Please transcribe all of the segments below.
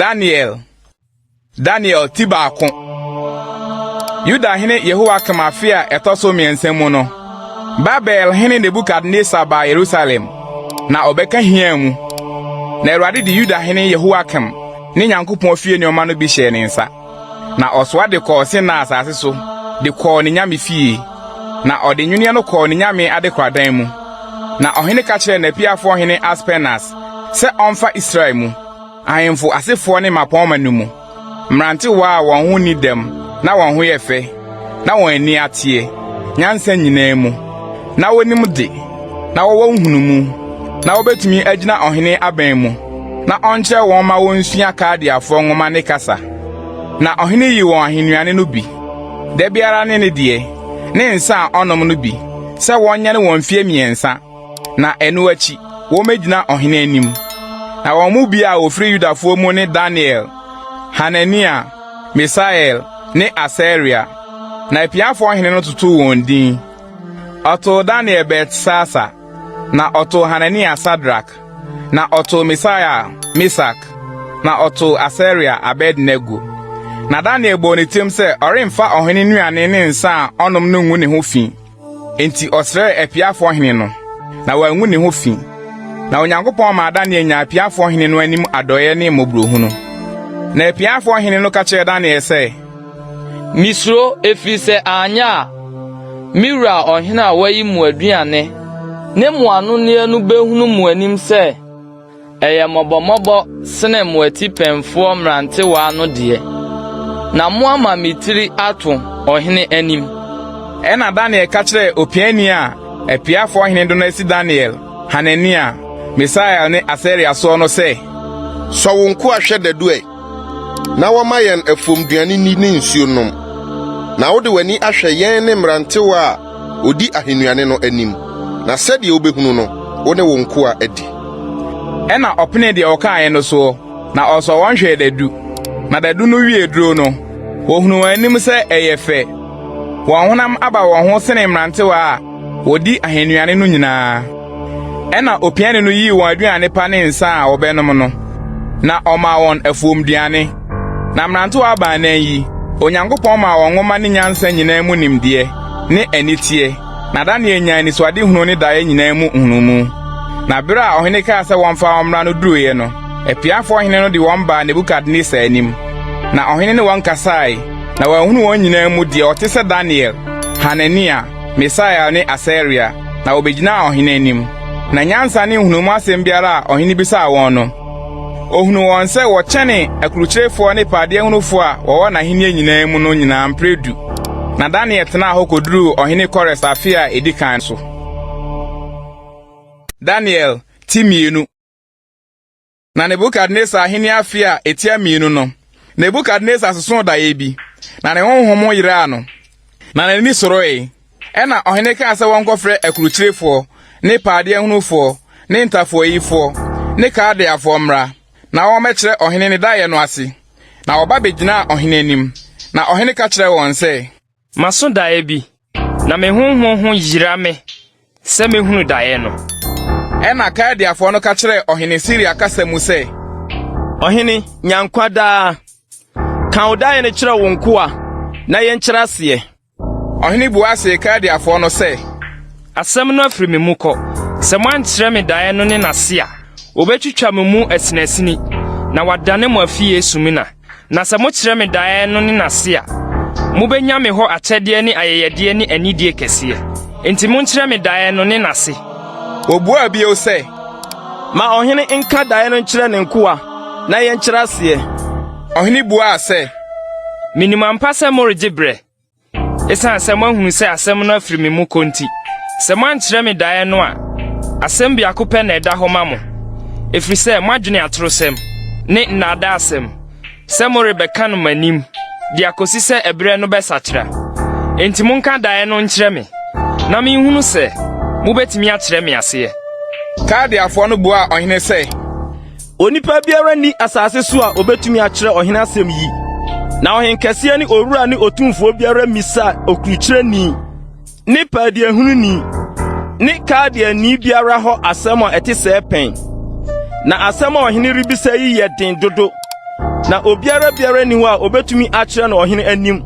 Daniel Daniel ti baako. Yuda hene Yehoiakim afe a ɛtɔ so mmiɛnsa mu no, Babel hene Nebukadnesar baa Yerusalem, na ɔbɛka hiaa mu. Na Awurade de Yuda hene Yehoiakim ne Nyankopɔn fie nneɛma no bi hyɛɛ ne nsa. Na ɔsoa de kɔɔ Sinar asase so de kɔɔ ne nyame fie, na ɔde nnwinneɛ no kɔɔ ne nyame adekoradan mu. Na ɔhene ka kyerɛɛ n'apiafoɔ hene Aspenas sɛ ɔmfa Israel mu ahemfo asefoɔ ne mmapɔmma no mu mmerantewa a wɔn ho nni dɛm na wɔn ho yɛ fɛ na wɔn ani ateɛ, nyansa nyinaa mu, na wonim de, na wɔwɔ nhunumu, na wobetumi agyina ɔhene abɛn mu, na ɔnkyerɛ wɔn ma wonsua Kaldeafoɔ nwoma ne kasa. Na ɔhene yii wɔn ahennuane no bi, da biara ne ne deɛ, ne nsa a ɔnom no bi, sɛ wɔnyɛne wɔn mfeɛ mmiɛnsa, na ɛno akyi wɔmmegyina ɔhene anim. Na wɔn mu bi a wɔfiri Yudafoɔ mu ne Daniel, Hanania, Misael ne Asaria. Na apiafoɔ hene no totoo wɔn din. Ɔtoo Daniel Beltesasar, na ɔtoo Hanania Sadrak, na ɔtoo Misael Mesak, na ɔtoo Asaria Abednego. Na Daniel bɔɔ ne tirim sɛ ɔremfa ɔhene nnuane ne nsa a ɔnom no ngu ne ho fi. Enti ɔsrɛɛ apiafoɔ hene no, na wangu ne ho fi. Na Onyankopɔn maa Daniel nyaa apiafoɔ hene no anim adɔeɛ ne mmɔborɔhunu. Na apiafoɔ hene no ka kyerɛɛ Daniel sɛ, Misuro, ɛfiri sɛ anyɛ a, me wura ɔhene a wayi mo aduane ne mo anonneɛ no behunu mo anim sɛ ɛyɛ mmɔbɔmmɔbɔ sene mo atipɛnfoɔ mmerantewaa no deɛ, na moama me tiri ato ɔhene anim. Ɛnna Daniel ka kyerɛɛ opiani a apiafoɔ hene de no asi Daniel, Hanania, Misael ne Asaria soɔ no sɛ, Sɔ wo nkoa hwɛ dadu ɛ, na wɔmma yɛn afuomduane nni ne nsuo nnom, na wode w'ani ahwɛ yɛn ne mmerantewa a odi ahennuane no anim, na sɛdeɛ wobɛhunu no, wo ne wo nkoa adi. Ɛnna ɔpenee deɛ ɔkaeɛ no soɔ, na ɔsɔɔ wɔn hwɛɛ dadu. Na dadu no wiee duro no, wɔhunuu wɔn anim sɛ ɛyɛ fɛ. Wɔn honam aba wɔn ho sene mmerantewa a wɔdi ahennuane no nyinaa. Ɛnna opiani no yii wɔn aduane pa ne nsa a wɔbɛnom no, na ɔmaa wɔn afuomduane. Na mmerantewa baanan yi, Onyankopɔn maa wɔn nwoma ne nyansa nyinaa mu nimdeɛ ne aniteɛ, na Daniel nyaa anisoadehunu ne daeɛ nyinaa mu nhunumu. Na bere a ɔhene kaa sɛ wɔmfa wɔn mmra no duruiɛ no, apiafoɔ hene no de wɔn baa Nebukadnesar anim. Na ɔhene ne wɔn kasae, na wanhunu wɔn nyinaa mu deɛ ɔte sɛ Daniel, Hanania, Misael ne Asaria, na wɔbɛgyinaa ɔhene anim. Na nyansa ne nhunumu asɛm biara a ɔhene bisaa wɔn no, ohunuu wɔn sɛ wɔkyɛne akurukyirefoɔ ne paadeɛhunufoɔ a wɔwɔ n'ahenni nyinaa mu no nyinaa mprɛ du. Na Daniel tenaa hɔ kɔduruu ɔhene Kores afe a ɛdi kan so. Daniel ti mmienu. Na Nebukadnesar ahenni afe a etia mmienu no, Nebukadnesar sosoo daeɛ bi, na ne honhom yeraa no, na n'ani soroe. Ɛnna ɔhene kaa sɛ wɔnkɔfrɛ akurukyirefoɔ ne paadeɛhunufoɔ ne ntafoayifoɔ ne Kaldeafoɔ mmra, na wɔmmɛkyerɛ ɔhene ne daeɛ no ase. Na wɔba bɛgyinaa ɔhene anim, na ɔhene ka kyerɛɛ wɔn sɛ, Maso daeɛ bi, na me honhom ho yera me sɛ mehunu daeɛ no. Ɛnna Kaldeafoɔ no ka kyerɛɛ ɔhene Siria kasa mu sɛ, Ɔhene, nya nkwa daa! Ka wo daeɛ no kyerɛ wo nkoa, na yɛnkyerɛ aseɛ. Ɔhene bua see Kaldeafoɔ no sɛ, Asɛm no afiri me mu kɔ. Sɛ moankyerɛ me daeɛ no ne n'ase a, wɔbɛtwitwa mo mu asinasini, na wɔadane mo afie sumina. Na sɛ mokyerɛ me daeɛ no ne n'ase a, mobɛnya me hɔ akyɛdeɛ ne ayɛyɛdeɛ ne anidie kɛseɛ. Enti monkyerɛ me daeɛ no ne n'ase. Wɔbuaa bio sɛ, Ma ɔhene nka daeɛ no nkyerɛ ne nkoa, na yɛnkyerɛ aseɛ. Ɔhene buaa sɛ, Minim ampa sɛ moregye berɛ. Esiane sɛ moahunu sɛ asɛm no afiri me mu kɔ nti, sɛ moankyerɛ me daeɛ no a, asɛm biako pɛ na ɛda hɔ ma mo, ɛfiri sɛ moadwene atorosɛm ne nnaadaasɛm sɛ morebɛka no m'anim de akosi sɛ ɛberɛ no bɛsakyera. Enti monka daeɛ no nkyerɛ me, na menhunu sɛ mobɛtumi akyerɛ me aseɛ. Kaldeafoɔ no buaa ɔhene sɛ, Onipa biara nni asase so a obetumi akyerɛ ɔhene asɛm yi. Na ɔhenkɛseɛ ne owura ne otumfoɔ biara mmisaa okurukyerɛni ne paadeɛhununi ne Kaldeani biara hɔ asɛm a ɛte sɛɛ pɛn. Na asɛm a ɔhene rebisa yi yɛ den dodo. Na obiara biara nni hɔ a obetumi akyerɛ no ɔhene anim,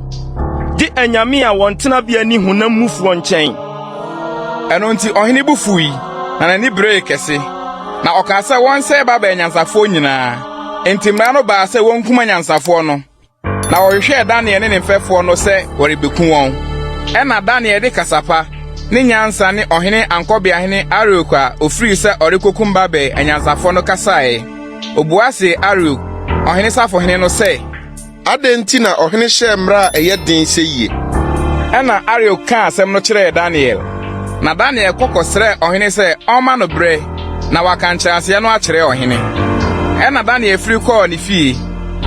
gye anyame a wɔn tenabea nni honam mufoɔ nkyɛn. Ɛno nti ɔhene bo fuwii, na n'ani beree kɛse, na ɔkaa sɛ wɔnsɛe Babel anyansafoɔ nyinaa. Enti mmara no baa sɛ wonkum anyansafoɔ no, na wɔhwehwɛɛ Daniel ne ne mfɛfoɔ no sɛ wɔrebeku wɔn. Ɛnna Daniel de kasa pa ne nyansa ne ɔhene ankɔbeahene Ariok a ofirii sɛ ɔrekokum Babel anyansafoɔ no kasaeɛ. Obua see Ariok, ɔhene safohene no sɛ. Adɛn nti na ɔhene hyɛɛ mmara a ɛyɛ den seyie? Ɛnna Ariok kaa asɛm no kyerɛɛ Daniel. Na Daniel kɔ kɔsrɛɛ ɔhene sɛ ɔmma no bere na waka nkyerɛaseɛ no akyerɛ ɔhene. Ɛnna Daniel firi kɔɔ ne fie,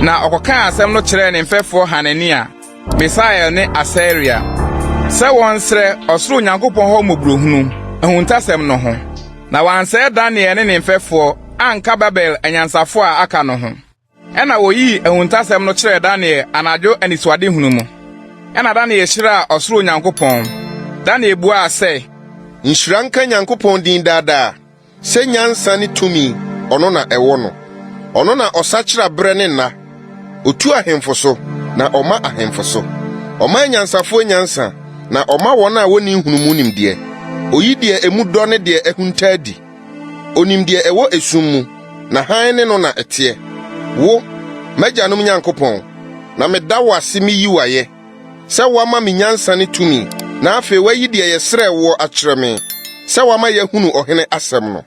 na ɔkɔkaa asɛm no kyerɛɛ ne mfɛfoɔ Hanania, Misael ne Asaria, sɛ wɔnsrɛ ɔsoro Nyankopɔn hɔ mmɔborɔhunu, ahuntasɛm no ho. Na wɔansɛe Daniel ne ne mfɛfoɔ anka Babel anyansafoɔ a aka no ho. Ɛnna woyii ahuntasɛm no kyerɛɛ Daniel anadwo anisoadehunu mu. Ɛnna Daniel hyiraa ɔsoro Nyankopɔn. Daniel buaa sɛ. Nhyira nka Nyankopɔn din daa daa, sɛ nyansa ne tumi, ɔno na ɛwɔ no. Ɔno na ɔsakyera berɛ ne nna. Otu ahemfo so, na ɔma ahemfo so. Ɔma anyansafoɔ nyansa, na ɔma wɔn a wɔnni nhunumu nimdeɛ. Oyi deɛ emu dɔ ne deɛ ahunta adi. Onim deɛ ɛwɔ esum mu, na hann ne no na ɛteɛ. Wo, m'agyanom Nyankopɔn, na meda wo ase miyi wo ayɛ, sɛ woama me nyansa ne tumi, na afei woayi deɛ yɛsrɛɛ woɔ akyerɛ me, sɛ woama yɛahunu ɔhene asɛm no.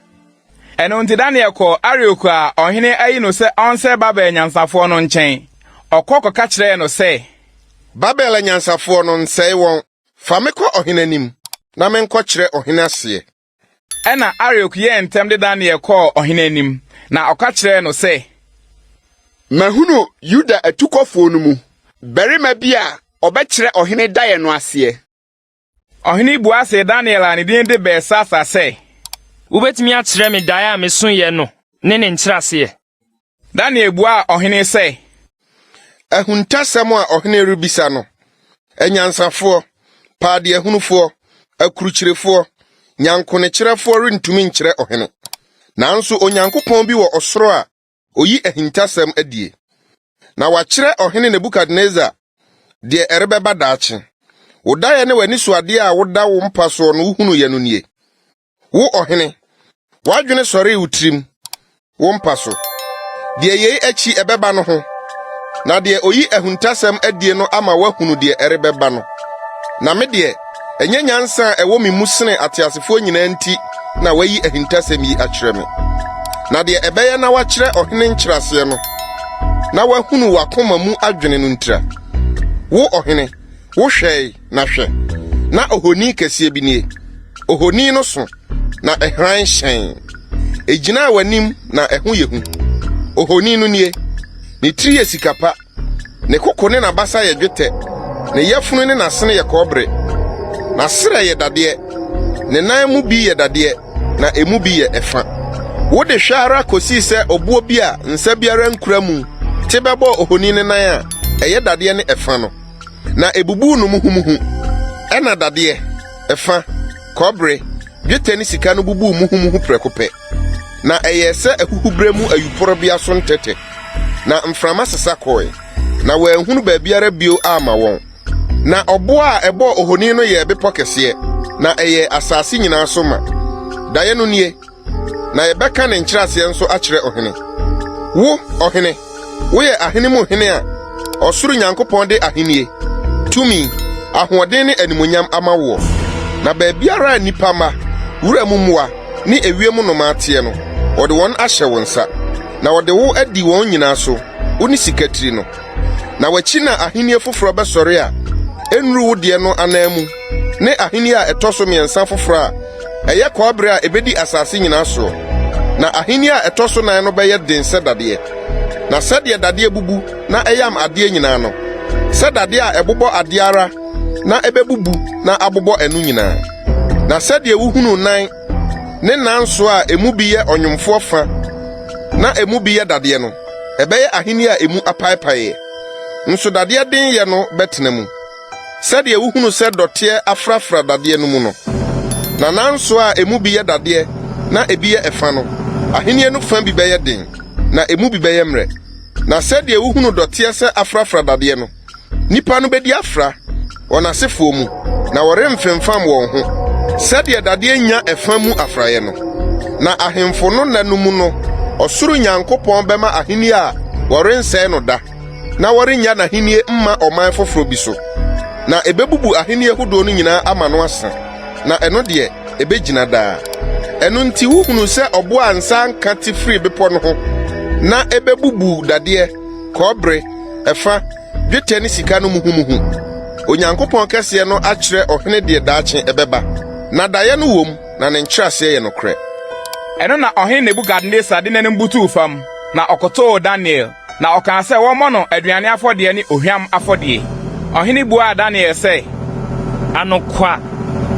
Ɛno nti Daniel kɔɔ Ariok a ɔhene ayi no sɛ ɔnsɛe Babel anyansafoɔ no nkyɛn. Ɔkɔ kɔka kyerɛɛ no sɛ. Babel anyansafoɔ no, nsɛe wɔn. Fa me kɔ ɔhene anim, na menkɔkyerɛ ɔhene aseɛ. Ɛnna Ariok yɛɛ ntɛm de Daniel kɔɔ ɔhene anim, na ɔka kyerɛɛ no sɛ. Mahunu Yuda atukɔfoɔ no mu barima bi a ɔbɛkyerɛ ɔhene daeɛ no aseɛ. Ɔhene bua see Daniel a ne din de Beltsasar sɛ. Wubetumi akyerɛ me dae a mesoeɛ no ne ne nkyerɛaseɛ? Daniel buaa ɔhene sɛ. Ahuntasɛm a ɔhene rebisa no, anyansafoɔ, paadeahunufoɔ, akurukyirefoɔ, nyankonekyerɛfoɔ rentumi nkyerɛ ɔhene. Nanso Onyankopɔn bi wɔ ɔsoro a oyi ahintasɛm adie, na wakyerɛ ɔhene Nebukadnesar deɛ ɛrebɛba daakye. Wo daeɛ ne w'anisoadeɛ a woda wo mpa soɔ no wohunuiɛ no nie. Wo ɔhene, w'adwene sɔree wo tirim, wo mpa so, deɛ yei akyi ɛbɛba no ho, na deɛ oyi ahuntasɛm adie no ama woahunu deɛ ɛrebɛba no. Na me deɛ, ɛnyɛ nyansa a ɛwɔ me mu sene ateasefoɔ nyinaa nti na wɔayi ahintasɛm yi akyerɛ me. Na deɛ ɛbɛyɛ na woakyerɛ ɔhene nkyerɛaseɛ no, na woahunu w'akoma mu adwene no ntira. Wo ɔhene, wohwɛe, na hwɛ, na ohoni kɛseɛ bi nie. Ohoni no so, na ɛhran hyɛnn. Egyinaa w'anim na ɛho yɛ hu. Ohoni no nie, ne tiri yɛ sika pa, ne koko ne n'abasa yɛ dwetɛ, ne yafunu ne n'asene yɛ kɔbere, n'asrɛ yɛ dadeɛ, ne nan mu bi yɛ dadeɛ, na emu bi yɛ ɛfa. Wode hwɛ ara kosii sɛ ɔboɔ bi a nsa biara nkura mu te bɛbɔɔ ohoni no nan a ɛyɛ dadeɛ ne ɛfa no. Na ebubuu no muhumuhu. Ɛnna dadeɛ, ɛfa, kɔbere, dwetɛ ne sika no bubuu muhumuhu prɛko pɛ, na ɛyɛɛ sɛ ahuhuberɛ mu ayuporebea so ntɛtɛ, na mframa sesa kɔe, na wɔanhunu baabiara bio amma wɔn. Na ɔboɔ a ɛbɔɔ ohoni no yɛɛ bepɔ kɛseɛ, na ɛyɛɛ asase nyinaa so ma. Daeɛ no nie. na yɛbɛka ne nkyerɛaseɛ nso akyerɛ ɔhene. Wo, ɔhene, woyɛ ahene mu hene a ɔsoro Nyankopɔn de ahennie, tumi, ahoɔden ne animuonyam ama woɔ. Na baabiara a nnipa mma, wuram mmoa, ne ewiem nnomaa teɛ no, ɔde wɔn ahyɛ wo nsa, na ɔde wo adi wɔn nyinaa so, wo ne sika tiri no. Na w'akyi na ahenni foforɔ bɛsɔre a ɛnnuru wo deɛ no ananmu, ne ahenni a ɛtɔ so mmiɛnsa foforɔ a ɛyɛ kɔbere a ɛbɛdi asase nyinaa soɔ. Na ahenni a ɛtɔ so nan no bɛyɛ den sɛ dadeɛ. Na sɛdeɛ dadeɛ bubu na ɛyam adeɛ nyinaa no, sɛ dadeɛ a ɛbobɔ adeɛ ara na ɛbɛbubu na abobɔ ɛno nyinaa. Na sɛdeɛ wohunuu nan ne nanso a emu bi yɛ ɔnwomfoɔ fa na emu bi yɛ dadeɛ no, ɛbɛyɛ ahenni a emu apaepaeɛ. Nso dadeɛ denyɛ no bɛtena mu, sɛdeɛ wohunu sɛ dɔteɛ afrafra dadeɛ no mu no. Na nanso a emu bi yɛ dadeɛ na ebi yɛ ɛfa no, ahenni no fa bi bɛyɛ den, na emu bi bɛyɛ mmerɛ. Na sɛdeɛ wohunu dɔteɛ sɛ afrafra dadeɛ no, nnipa no bɛdi afra wɔn asefoɔ mu, na wɔremfemfam wɔn ho, sɛdeɛ dadeɛ nnya ɛfã mu afraeɛ no. Na ahemfo no nna no mu no, ɔsoro Nyankopɔn bɛma ahennie a wɔrensɛe no da, na wɔrennya n'ahennie mma ɔman foforɔ bi so. Na ɛbɛbubu ahennie hodoɔ no nyinaa ama no asa, na ɛno deɛ, ɛbɛgyina daa. Ɛno nti wohunuu sɛ ɔboɔ a nsa anka te firii bepɔ no ho, na ɛbɛbubuu dadeɛ, kɔbere, ɛfa, dwetɛ ne sika no muhumuhu. Onyankopɔn kɛseɛ no akyerɛ ɔhene deɛ daakye ɛbɛba, na daeɛ no wom, na ne nkyerɛaseɛ yɛ nokorɛ. Ɛno na Ɔhene Nebukadnesar de n'anim butuw fam, na ɔkotow Daniel, na ɔkaa sɛ wɔmmɔ no aduane afɔdeɛ ne ohwam afɔdeɛ. Ɔhene buaa Daniel sɛ. Anokwa,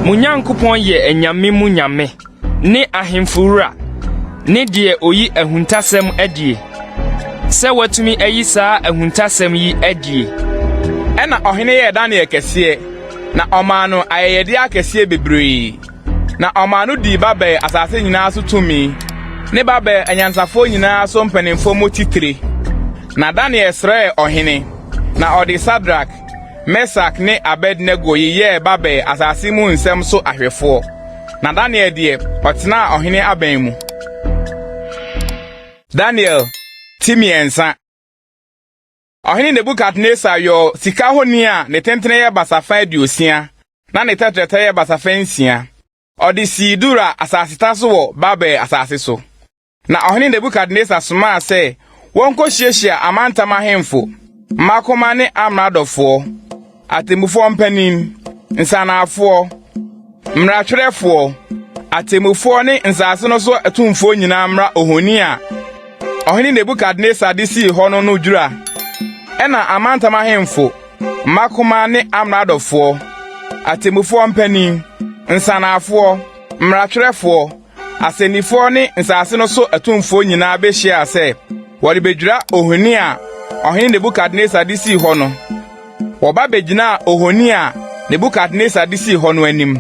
mo Nyankopɔn yɛ anyame mu nyame ne ahemfo wura, ne deɛ oyi ahuntasɛm adie, sɛ watumi ayi saa ahuntasɛm yi adie. Ɛnna ɔhene yɛɛ Daniel kɛseɛ, na ɔmaa no ayɛyɛdeɛ akɛseɛ bebree, na ɔmaa no dii Babel asase nyinaa so tumi, ne Babel anyansafoɔ nyinaa so mpanimfoɔ mu titire. Na Daniel srɛɛ ɔhene, na ɔde Sadrak, Mesak ne Abed-Nego yeyɛɛ Babel asase mu nsɛm so ahwɛfoɔ. Na Daniel deɛ, ɔtenaa ɔhene aban mu. Daniel ti mmiɛnsa. Ɔhene Nebukadnesar yɔɔ sika honi a ne tentene yɛ basafa 60 na ne tɛtrɛtɛ yɛ basafa 6. Ɔde sii Dura asaseta so wɔ Babel asase so. Na ɔhene Nebukadnesar somaa sɛ wɔnkɔhyiahyia amantam ahemfo, mmakoma ne amradɔfoɔ, atemmufoɔ mpanin, nsanafoɔ, mmaratwerɛfoɔ, atemmufoɔ ne nsase no so atumfoɔ nyinaa mmra ohoni a ɔhene Nebukadnesar de sii hɔ no no dwira. Ɛnna amantam ahemfo, mmakoma ne amradɔfoɔ, atemmufoɔ mpanin, nsanafoɔ, mmaratwerɛfoɔ, Asɛnnifoɔ ne nsase no so atumfoɔ nyinaa behyiaa sɛ wɔrebedwira ohoni a ɔhene Nebukadnesar de sii hɔ no. Wɔba begyinaa ohoni a Nebukadnesar de sii hɔ no anim,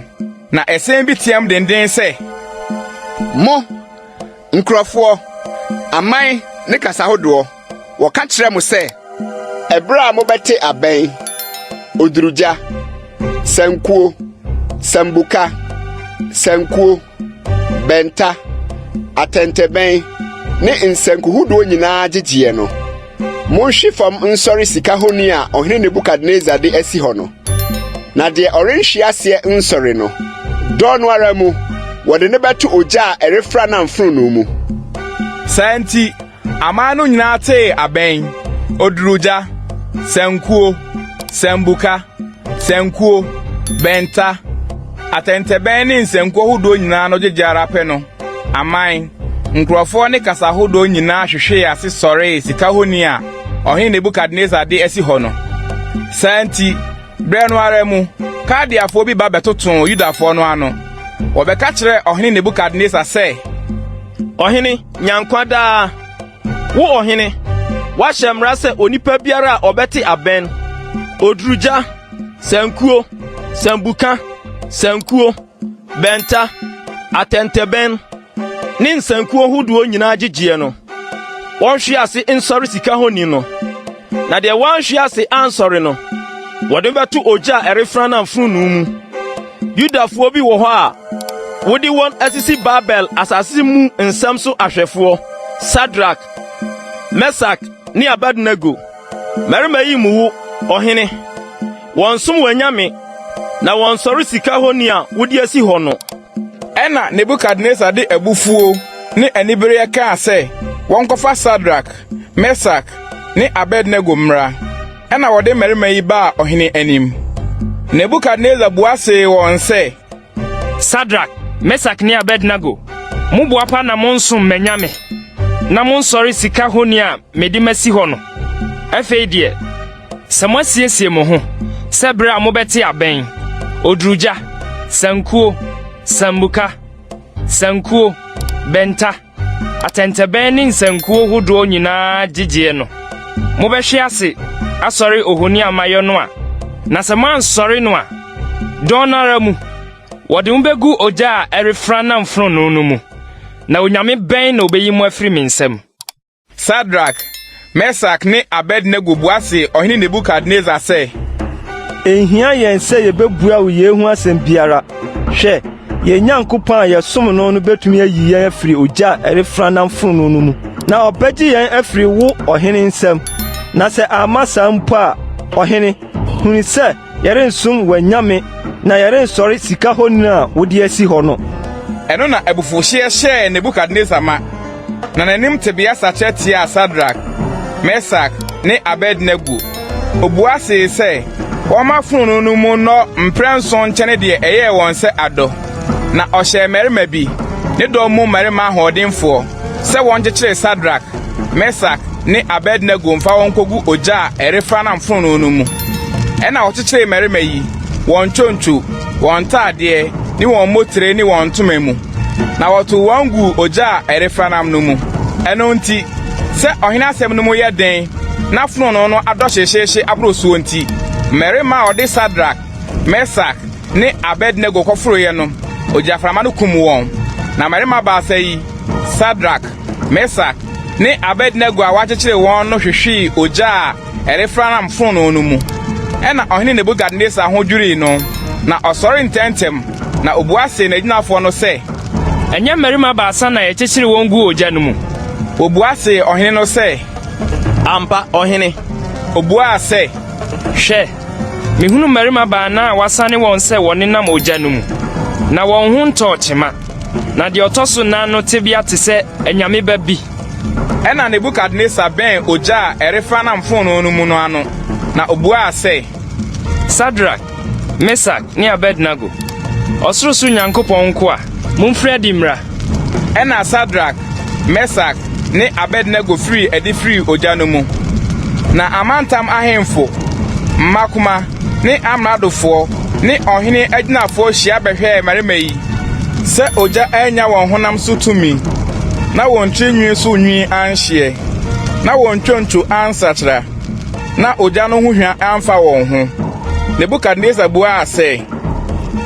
na ɛsɛn bi teɛm dennen sɛ, Mo, nkurɔfoɔ, aman ne kasa hodoɔ, wɔka kyerɛ mo sɛ, Ɛberɛ a mobɛte abɛn, odurugya, sankuo, sambuka, sankuo, bɛnta, atɛntɛbɛn ne nsanku hodoɔ nyinaa gyegyeɛ no, monhwe fam nsɔre sika honi a ɔhene Nebukadnesar de asi hɔ no. Na deɛ ɔrenhwe aseɛ nsɔre no, dɔn no ara mu, wɔde no bɛto ogya a ɛrefra nam fononoo mu. Saa nti, Aman no nyinaa tee abɛn, odurugya, sankuo, sambuka, sankuo, bɛnta, atɛntɛbɛn ne nsankuo hodoɔ nyinaa no gyegye ara pɛ no, aman, nkurɔfoɔ ne kasa hodoɔ nyinaa hwehwee ase sɔree sika honi a ɔhene Nebukadnesar de asi hɔ no. Saa nti, berɛ no ara mu, Kaldeafoɔ bi ba bɛtotoo Yudafoɔ no ano. Wɔbɛka kyerɛɛ ɔhene Nebukadnesar sɛ, Ɔhene, nya nkwa daa. Wo ɔhene, woahyɛ mmara sɛ onipa biara a ɔbɛte abɛn, odurugya, sankuo, sambuka, sankuo, bɛnta, atɛntɛbɛn ne nsankuo hodoɔ nyinaa gyegyeɛ no, wɔnhwe ase nsɔre sika honi no. Na deɛ wanhwe ase ansɔre no, wɔde bɛto ogya a ɛrefra nam fononoo mu. Yudafoɔ bi wɔ hɔ a wode wɔn asisi Babel asase mu nsɛm so ahwɛfoɔ, Sadrak, Mesak ne Abednego. Mmarima yi mmu wo, ɔhene. Wɔnsom w'anyame, na wɔnsɔre sika honi a wode asi hɔ no. Ɛnna Nebukadnesar de abufuo ne anibereɛ kaa sɛ wɔnkɔfa Sadrak, Mesak ne Abednego mmra. Ɛnna wɔde mmarima yi baa ɔhene anim. Nebukadnesar bua see wɔn sɛ, Sadrak, Mesak ne Abednego, mo boapa na monsom m'anyame, na monsɔre sika honi a mede masi hɔ no. Afei deɛ, sɛ moasiesie mo ho sɛ bere a mobɛte abɛn, odurugya, sankuo, sambuka, sankuo, bɛnta, Atɛntɛbɛn ne nsankuo hodoɔ nyinaa gyegyeɛ no, mobɛhwe ase asɔre ohoni a mayɔ no a, na sɛ moansɔre no a, dɔn no ara mu, wɔde mo begu ogya a ɛrefra nam fononoo no mu. Na onyame bɛn na obeyi mo afiri me nsam? Sadrak, Mesak ne Abednego bua see ɔhene Nebukadnesar sɛ, Enhia yɛn sɛ yebebua wo yei ho asɛm biara. Hwɛ, yɛn Nyankopɔn a yɛsom no no betumi ayi yɛn afiri ogya a ɛrefranam fononoo no mu, na ɔbɛgye yɛn afiri wo ɔhene nsam. Na sɛ amma saa mpo a, ɔhene, hunu sɛ Yɛrensom w'anyame na yɛrensɔre sika honi a wode asi hɔ no. Ɛno na abufuwhyeɛ hyɛɛ Nebukadnesar ma, na n'anim tebea sakyera tiaa Sadrak, Mesak ne Abednego. Obua see sɛ wɔmma fononoo no mu nnɔ mprɛnson nkyɛne deɛ ɛyɛɛ wɔn sɛ adɔ. Na ɔhyɛɛ mmarima bi, ne dɔm mu mmarima ahoɔdenfoɔ, sɛ wɔnkyekyere Sadrak, Mesak ne Abednego mfa wɔn nkogu ogya a ɛrefranam fononoo no mu. Ɛnna wɔkyekyeree mmarima yi, wɔn ntwontwo, wɔn ntadeɛ, ne wɔn mmotire ne wɔn ntoma mu, na wɔtow wɔn guu ogya a ɛrefranam no mu. Ɛno nti, sɛ ɔhene asɛm no mu yɛ den na fononoo no adɔ hyehyeehye aboro soɔ nti, mmarima a wɔde Sadrak, Mesak, ne Abednego kɔforoeɛ no, ogyaframa no kum wɔn. Na mmarima baasa yi, Sadrak, Mesak, ne Abednego a wɔakyekyere wɔn no hwehwee ogya a ɛrefranam fononoo no mu. Ɛnna Ɔhene Nebukadnesar ho dwirii no, na ɔsɔree ntɛmntɛm, na obua see n'agyinafoɔ no sɛ, Ɛnyɛ mmarima baasa na yɛkyekyeree wɔn guu ogya no mu? Wɔbua see ɔhene no sɛ, Ampa, ɔhene. Obuaa sɛ, Hwɛ! Mihunu mmarima baanan a wɔasane wɔn sɛ wɔnenam ogya no mu, na wɔn ho ntɔɔ kyema, na deɛ ɔtɔ so nan no tebea te sɛ anyame ba bi. Ɛnna Nebukadnesar bɛn ogya a ɛrefranam fononoo no mu no ano, na obuaa sɛ. Sadrak, Mesak ne Abednego, ɔsorosoro Nyankopɔn nkoa, momfiri adi mmra! Ɛnna Sadrak, Mesak ne Abednego firii adi firii ogya no mu. Na amantam ahemfo, mmakoma ne amradofoɔ ne ɔhene agyinafoɔ hyia bɛhwɛɛ mmarima yi sɛ ogya annya wɔn honam so tumi, na wɔn tiri nwi so nwi anhyeɛ, na wɔn ntwontwo ansakyera, na ogya no ho hwa amfa wɔn ho. Nebukadnesar buaa sɛ,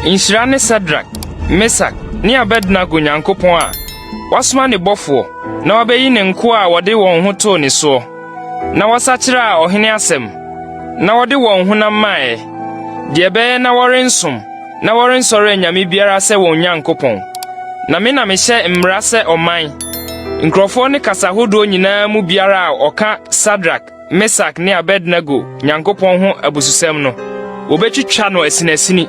Nhyira ne Sadrak, Mesak ne Abednego Nyankopɔn a wasoma ne bɔfoɔ na wabeyi ne nkoa a wɔde wɔn ho too ne soɔ, na wɔsakyeraa ɔhene asɛm, na wɔde wɔn honam maeɛ, deɛ ɛbɛyɛ na wɔrensom na wɔrensɔre anyame biara sɛ wɔn Nyankopɔn. Na me na mehyɛ mmara sɛ ɔman, nkurɔfoɔ ne kasa hodoɔ nyinaa mu biara a ɔka Sadrak, Mesak ne Abednego Nyankopɔn ho abususɛm no, wobetwitwa no asinasini,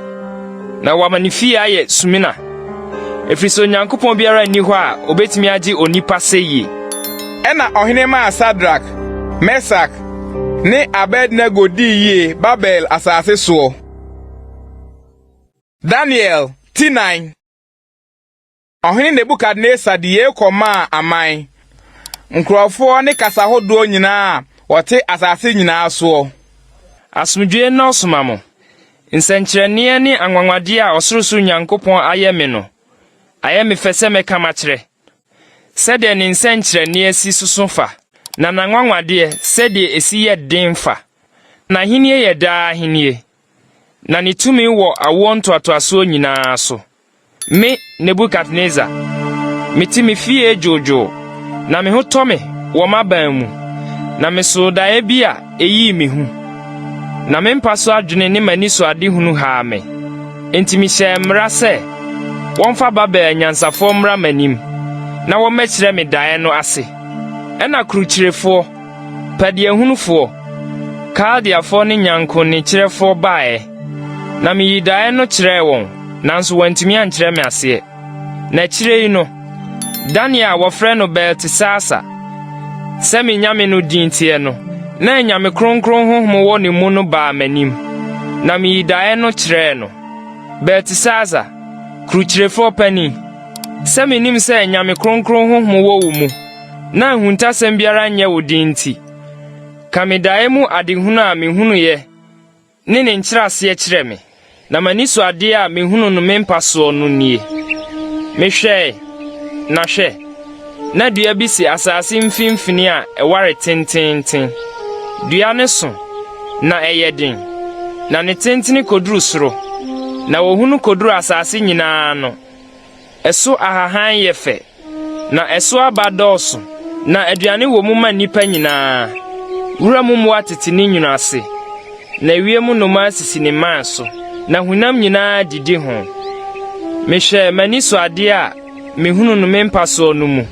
na wɔama ne fie ayɛ sumina, efisɛ Onyankopɔn biara nni hɔ a obetumi agye onipa sɛyie. Ɛnna ɔhene maa Sadrak, Mesak ne Abednego dii yie Babel asase soɔ. Daniel ti 4. Ɔhene Nebukadnesar de yei kɔmaa aman, nkurɔfoɔ ne kasa hodoɔ nyinaa a wɔte asase nyinaa soɔ. Asomdwoeɛ nnɔɔso ma mo. Nsɛnkyerɛnneɛ ne anwanwadeɛ a ɔsorosoro Nyankopɔn ayɛ me no, ayɛ me fɛ sɛ mɛka makyerɛ. Sɛdeɛ ne nsɛnkyerɛnneɛ si soso fa, na n'anwanwadeɛ, sɛdeɛ ɛsi yɛ den fa! N'ahennie yɛ daa ahennie, na ne tumi wɔ awoɔ ntoatoasoɔ nyinaa so. Me, Nebukadnesar, mete me fie dwoodwoo, na me ho tɔ me wɔ m'aban mu, na mesoo daeɛ bi a eyii me hu. Na me mpa so adwene ne m'anisoadehunu haa me. Enti mehyɛɛ mmara sɛ wɔmfa Babel anyansafoɔ mmra m'anim, na wɔmmɛkyerɛ me daeɛ no ase. Ɛnna kurukyirefoɔ, pɛdeɛhunufoɔ, Kaldeafoɔ ne nyankonekyerɛfoɔ baeɛ, na meyii daeɛ no kyerɛɛ wɔn, nanso wɔantumi ankyerɛ me aseɛ. Na akyire yi no, Daniel a wɔfrɛ no Beltesasar, sɛ me nyame no din teɛ no, na anyame kronkron honhom wɔ ne mu no baa m'anim, na meyii daeɛ no kyerɛɛ no. Beltesasar, kurukyirefoɔ panin, sɛ menim sɛ anyame kronkron honhom wɔ wo mu, na ahuntasɛm biara nyɛ wo den nti, ka me daeɛ mu adehunu a mehunuiɛ ne ne nkyerɛaseɛ kyerɛ me. Na m'anisoadeɛ a mehunuu no me mpa soɔ no nie: Mehwɛe, na hwɛ, na dua bi si asase mfimfini a ɛware tenteenten. Dua no so, na ɛyɛ den, na ne tentene kɔduru soro, na wɔhunu kɔduru asase nyinaa ano. Ɛso ahahan yɛ fɛ, na ɛso aba dɔɔso, na aduane wɔ mu ma nnipa nyinaa. Wuram mmoa tete ne nwunu ase, na ewiem nnomaa sisi ne mman so, na honam nyinaa didi ho. Mehwɛɛ m'ani so adeɛ a mehunuu no me mpa soɔ no mu,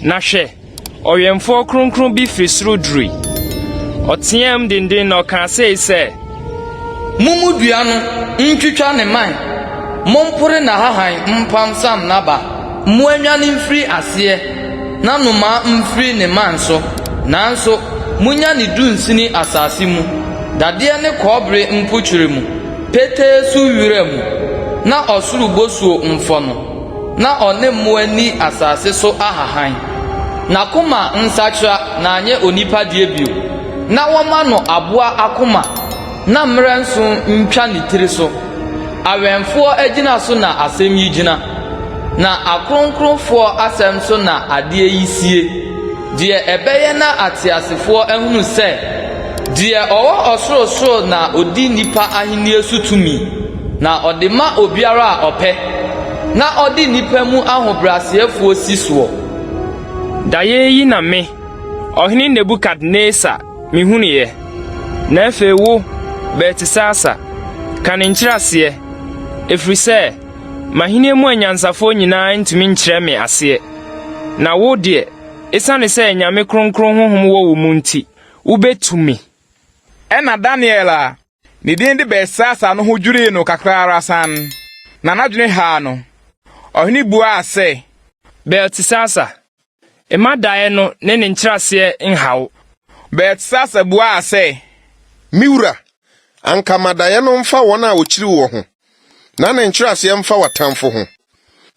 na hwɛ, ɔwɛmfoɔ kronkron bi firi soro durui. Ɔteɛɛm denden na ɔkaa sei sɛ, Mommu dua no ntwitwa ne mman, mompore n'ahahan mpansam n'aba. Mmoa nnwane mfiri aseɛ na nnomaa mfiri ne mman so. Nanso monnya ne dunsini asase mu, dadeɛ ne kɔbere mpokyerɛ mu, petee so wira mu, na ɔsoro bosuo mfɔ no, na ɔne mmoa nni asase so ahahan. N'akoma nsakyera na anyɛ onipa deɛ bio, na wɔmma no aboa akoma na mmerɛ nso ntwa ne tiri so. Awɛmfoɔ agyina so na asɛm yi gyina, na akronkronfoɔ asɛm so na adeɛ yi sie, deɛ ɛbɛyɛ na ateasefoɔ ahunu sɛ deɛ ɔwɔ ɔsorosoro na ɔdi nnipa ahennie so tumi, na ɔde ma obiara a ɔpɛ, na ɔde nnipa mu ahobrɛaseɛfoɔ si soɔ. Daeɛ yi na me, Ɔhene Nebukadnesar, mehunuiɛ. Na afei wo, Beltesasar, ka ne nkyerɛaseɛ, ɛfiri sɛ m'ahennie mu anyansafoɔ nyinaa ntumi nkyerɛ me aseɛ. Na wo deɛ, ɛsiane sɛ anyame kronkron honhom wɔ wo mu nti, wobɛtumi. Ɛnna Daniel a ne din de Beltesasar no ho dwirii no kakra ara sann, na n'adwene haa no. Ɔhene buaa sɛ. Beltesasar, Mma daeɛ no ne ne nkyerɛaseɛ nha wo. Beltesasar buaa sɛ. Me wura, anka ma daeɛ no mfa wɔn a wɔkyiri woɔ ho, na ne nkyerɛaseɛ mfa w'atamfo ho.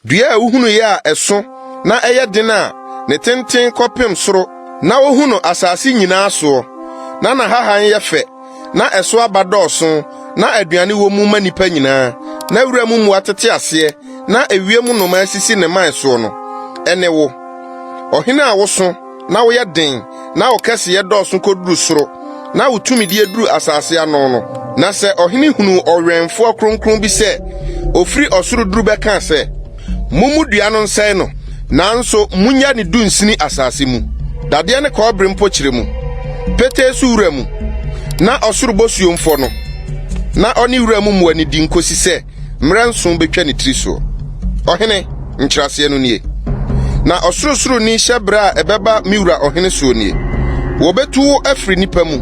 Dua a wohunuiɛ a ɛso na ɛyɛ den a ne tenten kɔpem soro na wohu no asase nyinaa soɔ, na n'ahahan yɛ fɛ, na ɛso aba dɔɔso, na aduane wɔ mu ma nnipa nyinaa, na wuram mmoa tete aseɛ, na ewiem nnomaa sisi ne mman soɔ no, ɛne wo. Ɔhene a woso na woyɛ den na wo kɛseyɛ dɔɔso koduru soro na wo tumidie duru asase ano no. Na sɛ ɔhene hunuu ɔwɛmfoɔ kronkron bi sɛ ofiri ɔsoro duru bɛkaa sɛ, Mommu dua no nsɛe no, nanso munnya ne dunsini asase mu, dadeɛ ne kɔbere mpokyerɛ mu, petee so wura mu, na ɔsoro bosuo mfɔ no, na ɔne wuram mmoa nnidi nkosi sɛ mmerɛ nson bɛtwa ne tiri soɔ. Ɔhene, nkyerɛaseɛ no nie. Na Ɔsorosoroni hyɛberɛ a ɛbɛba me wura ɔhene soɔ nie, Wɔbɛtu wo afiri nnipa mu,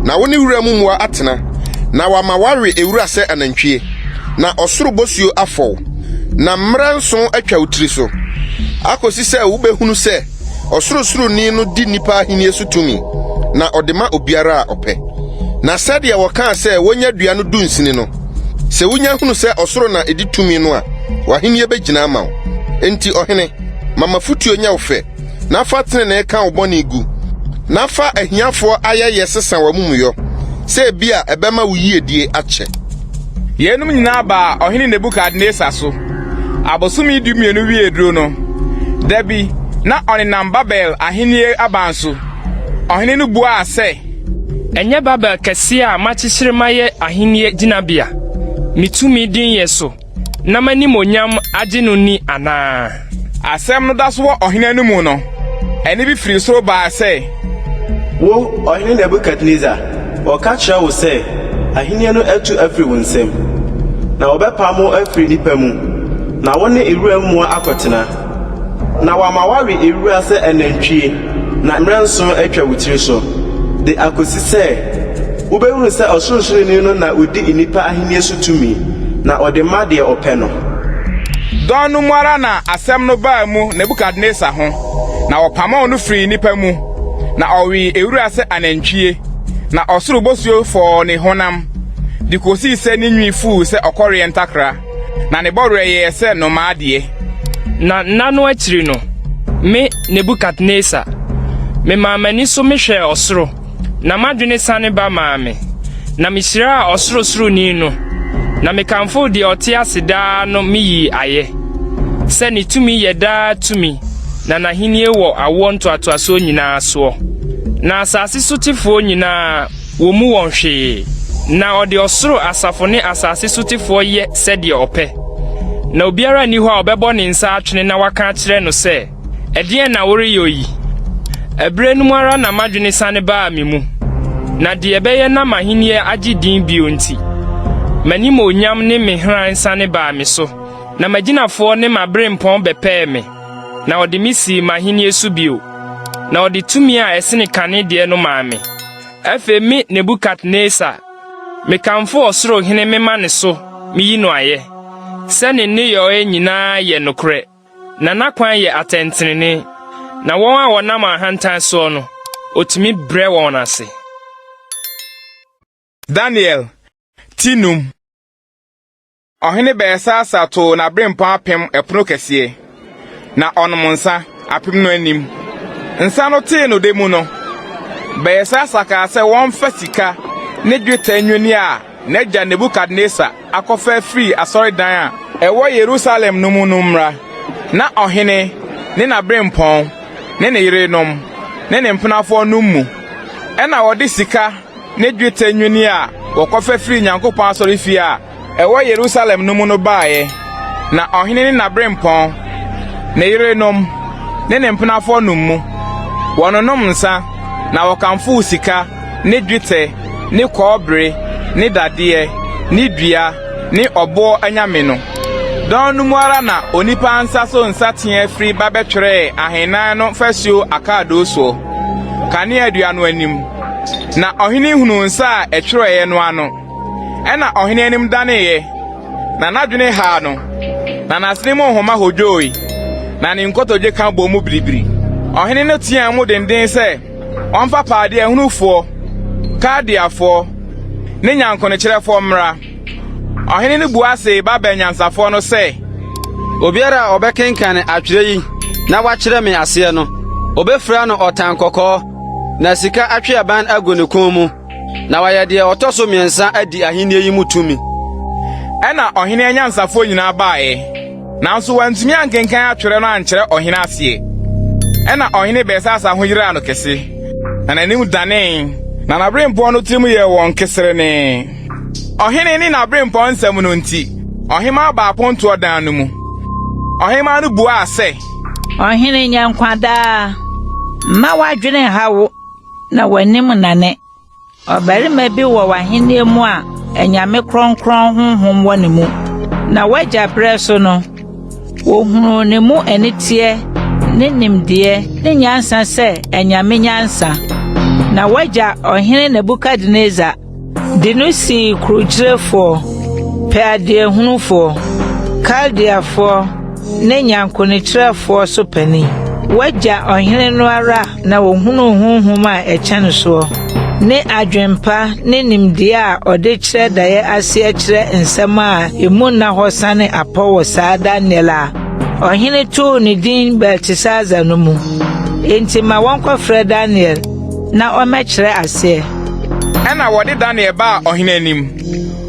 na wo ne wuram mmoa atena, na wɔama woawe ewura sɛ anantwie, na ɔsoro bosuo afɔ wo, na mmerɛ nson atwa wo tiri so, akɔsi sɛ wobɛhunu sɛ Ɔsorosoroni no di nnipa ahennie so tumi, na ɔde ma obiara a ɔpɛ. Na sɛdeɛ wɔkaa sɛ wɔnya dua no dunsini no, sɛ wunya hunu sɛ ɔsoro na edi tumi no a, w'ahenni begyina ama wo. Enti ɔhene, ma m'afotuo nyɛ wo fɛ, na fa tenenee ka wo bɔne gu, na fa ahiafoɔ ayɛyɛ sesa w'amumuyɔ, sɛ ebia ɛbɛma wo yiedie akyɛ. Yeinom nyinaa baa Ɔhene Nebukadnesar so. Abosome dumienu wiee duro no, da bi, na ɔnenam Babel ahennie aban so. Ɔhene no buaa sɛ. Ɛnyɛ Babel kɛseɛ a makyekyere mayɛ ahennie gyinabea, me tumi denyɛ so, na m'animuonyam agye no ni anaa? Asɛm no da so wɔ ɔhene anomu no, ɛnne bi firi soro baa sɛ. Wo, Ɔhene Nebukadnesar, wɔka kyerɛ wo sɛ, ahenni no atu afiri wo nsam, na wɔbɛpam wo afiri nnipa mu, na wo ne wuram mmoa akɔtena. Na wɔama woawe nwura sɛ anantwie, na mmerɛ nson atwa wo tiri so, de akɔsi sɛ wobɛhunu sɛ Ɔsorosoroni no na ɔdi nnipa ahennie so tumi, na ɔde ma deɛ ɔpɛ no. Dɔn no mu ara na asɛm no baa mu Nebukadnesar ho, na wɔpamoo no firii nnipa mu, na ɔwee nwura sɛ anantwie, na ɔsoro bosuo fɔɔ ne honam, de kosii sɛ ne nwi fuu sɛ ɔkɔreɛ ntakra. Na ne bɔwerɛ yɛɛ sɛ nnomaa deɛ. Na nna no akyiri no, me, Nebukadnesar, memaa m'ani so mehwɛɛ ɔsoro, na m'adwene sane ba maa me, na mihyiraa Ɔsorosoroni no, na mekamfoo deɛ ɔte ase daa no miyii ayɛ, sɛ ne tumi yɛ daa tumi na n'ahenni wɔ awoɔ ntoatoasoɔ nyinaa soɔ. Na asase sotefoɔ nyinaa, Wommu wɔn hwee, na ɔde ɔsoro asafo ne asase sotefoɔ yɛ sɛdeɛ ɔpɛ. Na obiara nni hɔ a ɔbɛbɔ ne nsa atwene na waka akyerɛ no sɛ, Ɛdeɛn na woreyɔ yi? Ɛberɛ no mu ara na m'adwene sane baa me mu, na deɛ ɛbɛyɛ na m'ahennie agye din bio nti, m'animuonyam ne me hran sane baa me so, na m'agyinafoɔ ne m'aberempɔn bɛpɛɛ me, na wɔde me sii m'ahennie so bio, na wɔde tumi a ɛsene kane deɛ no maa me. Afei me Nebukadnesar, mekamfo ɔsoro Hene mema ne so miyi no ayɛ, sɛ ne nneyɔe nyinaa yɛ nokorɛ, na n'akwan yɛ atɛntrenee, na wɔn a wɔnam ahantan soɔ no, otumi brɛ wɔn ase. Daniel ti num. Ɔhene Belsasar too n'aberempɔn apem ɛpono kɛseɛ, na ɔnom nsa apem no anim. Nsa no tee no da mu no, Belsasar kaa sɛ wɔmfa sika ne dwetɛ nnwinne a n'agya Nebukadnesar akɔfa afiri asɔredan a ɛwɔ Yerusalem no mu no mmra, na ɔhene ne n'aberempɔn ne ne yerenom ne ne mpenafoɔ nnom mu. Ɛnna wɔde sika ne dwetɛ nnwinne a wɔkɔfa firii Nyankopɔn asɔrefie a ɛwɔ Yerusalem no mu no baeɛ, na ɔhene ne n'aberempɔn, ne yerenom, ne ne mpenafoɔ nom mu. Wɔnonom nsa, na wɔkamfoo sika ne dwetɛ ne kɔbere ne dadeɛ ne dua ne ɔboɔ anyame no. Dɔn no mu ara na onipa nsa so nsateaa firi ba bɛtwerɛɛ ahemman no fasuo akaadoo soɔ, kaneadua no anim. Na ɔhene hunuu nsa a ɛtwerɛeɛ no ano. Ɛnna ɔhene anim daneeɛ, na n'adwene haa no, na n'asene mu nhoma hodwoe, na ne nkotodwe ka bɔɔ mu biribiri. Ɔhene no teɛɛ mu denden sɛ wɔmfa Padeahunufoɔ, Kaldeafoɔ, ne nyankonokyerɛfoɔ mmra. Ɔhene no bua see Babel nyansafoɔ no sɛ. Obiara a ɔbɛkenkan atwerɛ yi na wakyerɛ me aseɛ no, wɔbɛfira no ɔtankɔkɔɔ, na sika atweaban agu ne kɔn mu, na wayɛ deɛ ɔtɔ so mmiɛnsa adi ahenni yi mu tumi. Ɛnna ɔhene anyansafoɔ nyinaa baeɛ, nanso wɔantumi ankenkan atwerɛ no ankyerɛ ɔhene aseɛ. Ɛnna ɔhene Belsasar ho yeraa no kɛse, na n'anim danee, na n'aberempɔn no tirim yɛɛ wɔn keserenee. Ɔhene ne n'aberempɔn nsɛm no nti, ɔhemmaa baa apontoɔ dan no mu. Ɔhemmaa no buaa sɛ. Ɔhene, nya nkwa daa. Mma w'adwene nhaw wo na w'anim nnane. Ɔbarima bi wɔ w'ahenni mu a anyame kronkron honhom wɔ ne mu. Na w'agya berɛ so no, wɔhunuu ne mu aniteɛ ne nimdeɛ ne nyansa sɛ anyame nyansa. Na w'agya ɔhene Nebukadnesar De no sii kurukyerɛfoɔ, pɛadeɛhunufoɔ, Kaldeafoɔ ne nyankonokyerɛfoɔ so panin. W'agya ɔhene no ara na ɔhunuu honhom a ɛkyɛn soɔ, ne adwempa ne nimdeɛ a ɔde kyerɛ daeɛ aseɛ kyerɛ nsɛm a emu nna hɔ sane apɔ wɔ saa Daniel a ɔhene too ne din Beltesazar no mu. Enti ma wɔnkɔfrɛ Daniel na ɔmmɛkyerɛ aseɛ. Ɛnna wɔde Daniel baa ɔhene anim.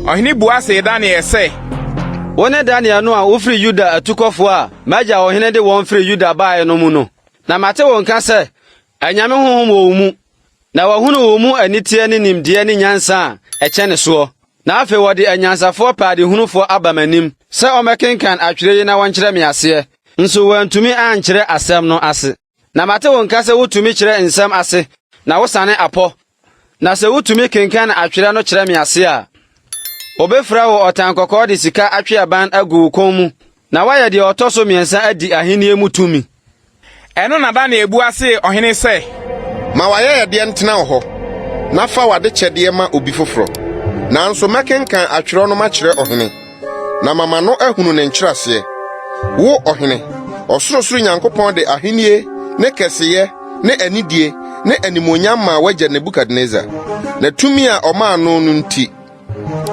Ɔhene bua see Daniel sɛ. Wone Daniel no a wofiri Yuda atukɔfoɔ a m'agya ɔhene de wɔn firi Yuda baeɛ no mu no? Na mate wo nka sɛ anyame honhom wɔ wo mu, na wɔahunu wo mu aniteɛ ne nimdeɛ ne nyansa a ɛkyɛne soɔ. Na afei wɔde anyansafoɔ pɛadehunufoɔ aba m'anim sɛ wɔmmɛkenkan atwerɛ yi na wɔnkyerɛ me aseɛ, nso wɔantumi ankyerɛ asɛm no ase. Na mate wo nka sɛ wutumi kyerɛ nsɛm ase na wosane apɔ, na sɛ wutumi kenkan atwerɛ no kyerɛ me ase a, wɔbɛfira wo ɔtankɔkɔɔ de sika atweaban agu wo kɔn mu, na woayɛ deɛ ɔtɔ so mmiɛnsa adi ahennie mu tumi. Ɛno na Daniel bua see ɔhene sɛ. Ma w'ayɛyɛdeɛ ntena wo hɔ, na fa w'adekyɛdeɛ ma obi foforɔ. Nanso mɛkenkan atwerɛ no makyerɛ ɔhene. na mama no ahunu ne nkyerɛaseɛ. Wo, ɔhene, Ɔsorosoro Nyankopɔn de ahennie ne kɛseyɛ ne anidie ne animuonyam maa w'agya Nebukadnesar, na tumi a ɔmaa no no nti,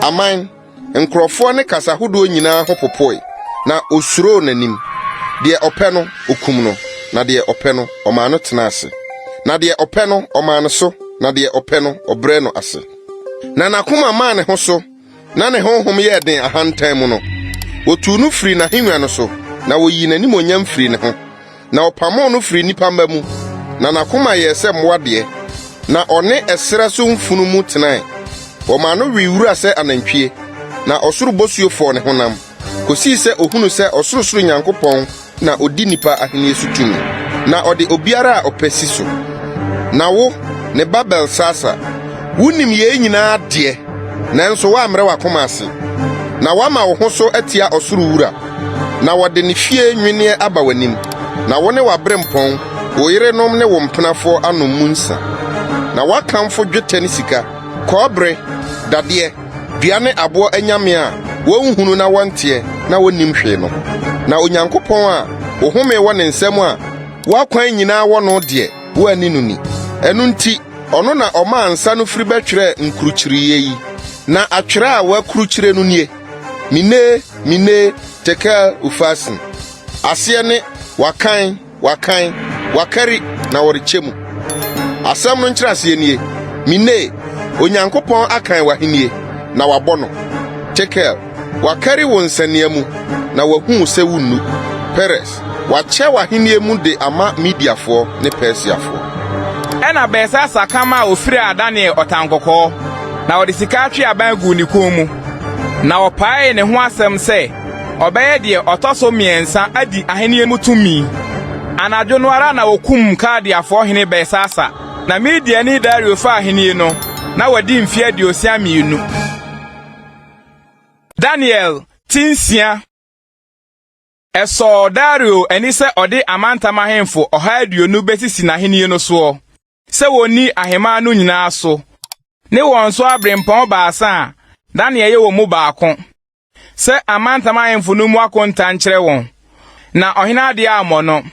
aman, nkurɔfoɔ ne kasa hodoɔ nyinaa ho popoe, na osuroo n'anim. Deɛ ɔpɛ no, ɔkum no, na deɛ ɔpɛ no, ɔmaa no tena ase. Na deɛ ɔpɛ no, ɔmaa no so, na deɛ ɔpɛ no, ɔbrɛɛ no ase. Na n'akoma maa ne ho so na ne honhom yɛɛ den ahantan mu no, wotuu no firii n'ahengua no so, na woyii n'animuonyam firii ne ho, na wɔpamoo no firii nnipa mma mu, na n'akoma yɛɛ sɛ mmoa deɛ, na ɔne ɛserɛ so mfunumu tenae. Wɔmaa no wee wura sɛ anantwie, na ɔsoro bosuo fɔɔ ne honam, kosii sɛ ohunuu sɛ Ɔsorosoro Nyankopɔn na odi nnipa ahenni so tumi, na ɔde obiara a ɔpɛ si so. Na wo, ne ba Belsasar, wunim yei nyinaa deɛ, nanso woammrɛ w'akoma ase, na woama wo ho so atia ɔsoro Wura. Na wɔde ne fie nnwinneɛ aba w'anim, na wo ne w'aberempɔn, wo yerenom ne wo mpenafoɔ anom mu nsã. Na woakamfo dwetɛ ne sika, kɔbere, dadeɛ, dua ne aboɔ anyame a wɔnhunu na wɔnteɛ na wonnim hwee no. Na Onyankopɔn a wo home wɔ ne nsam a w'akwan nyinaa wɔ no deɛ, woanni no ni. Ɛno nti, ɔno na ɔmaa nsa no firi bɛtwerɛɛ nkurukyireeɛ yi. Na atwerɛ a wɔakurukyire no nie, Mene, Mene, Tekel, Ufarsin. Aseɛ ne, Wɔakan, Wɔakan, wɔakari, na wɔrekyɛ mu. Asɛm no nkyerɛaseɛ nie, Mene, Onyankopɔn akan w'ahennie, na wabɔ no. Tekel, Wakari wo nsania mu, na wahu wo sɛ wunnu. Peres, Wakyɛ w'ahennie mu de ama Mediafoɔ ne Persiafoɔ. Ɛnna Belsasar ka maa ofiraa Daniel ɔtankɔkɔɔ, na ɔde sika atweaban guu ne kɔn mu, na ɔpaee ne ho asɛm sɛ ɔbɛyɛ deɛ ɔtɔ so mmiɛnsa adi ahenni mu tumi. Anadwo no ara na wokum Kaldeafoɔ hene Belsasar, na Mediani Dario faa ahenni no, na wadi mfe 62. Daniel ti nsia. Ɛsɔɔ Dario ani sɛ ɔde amantam ahemfo 120 besisi n'ahenni no soɔ, sɛ wɔnni ahemman no nyinaa so, ne wɔn so aberempɔn baasa a Daniel yɛ wɔn mu baako, sɛ amantam ahemfo no mmu akonta nkyerɛ wɔn, na ɔhene adeɛ ammɔ no.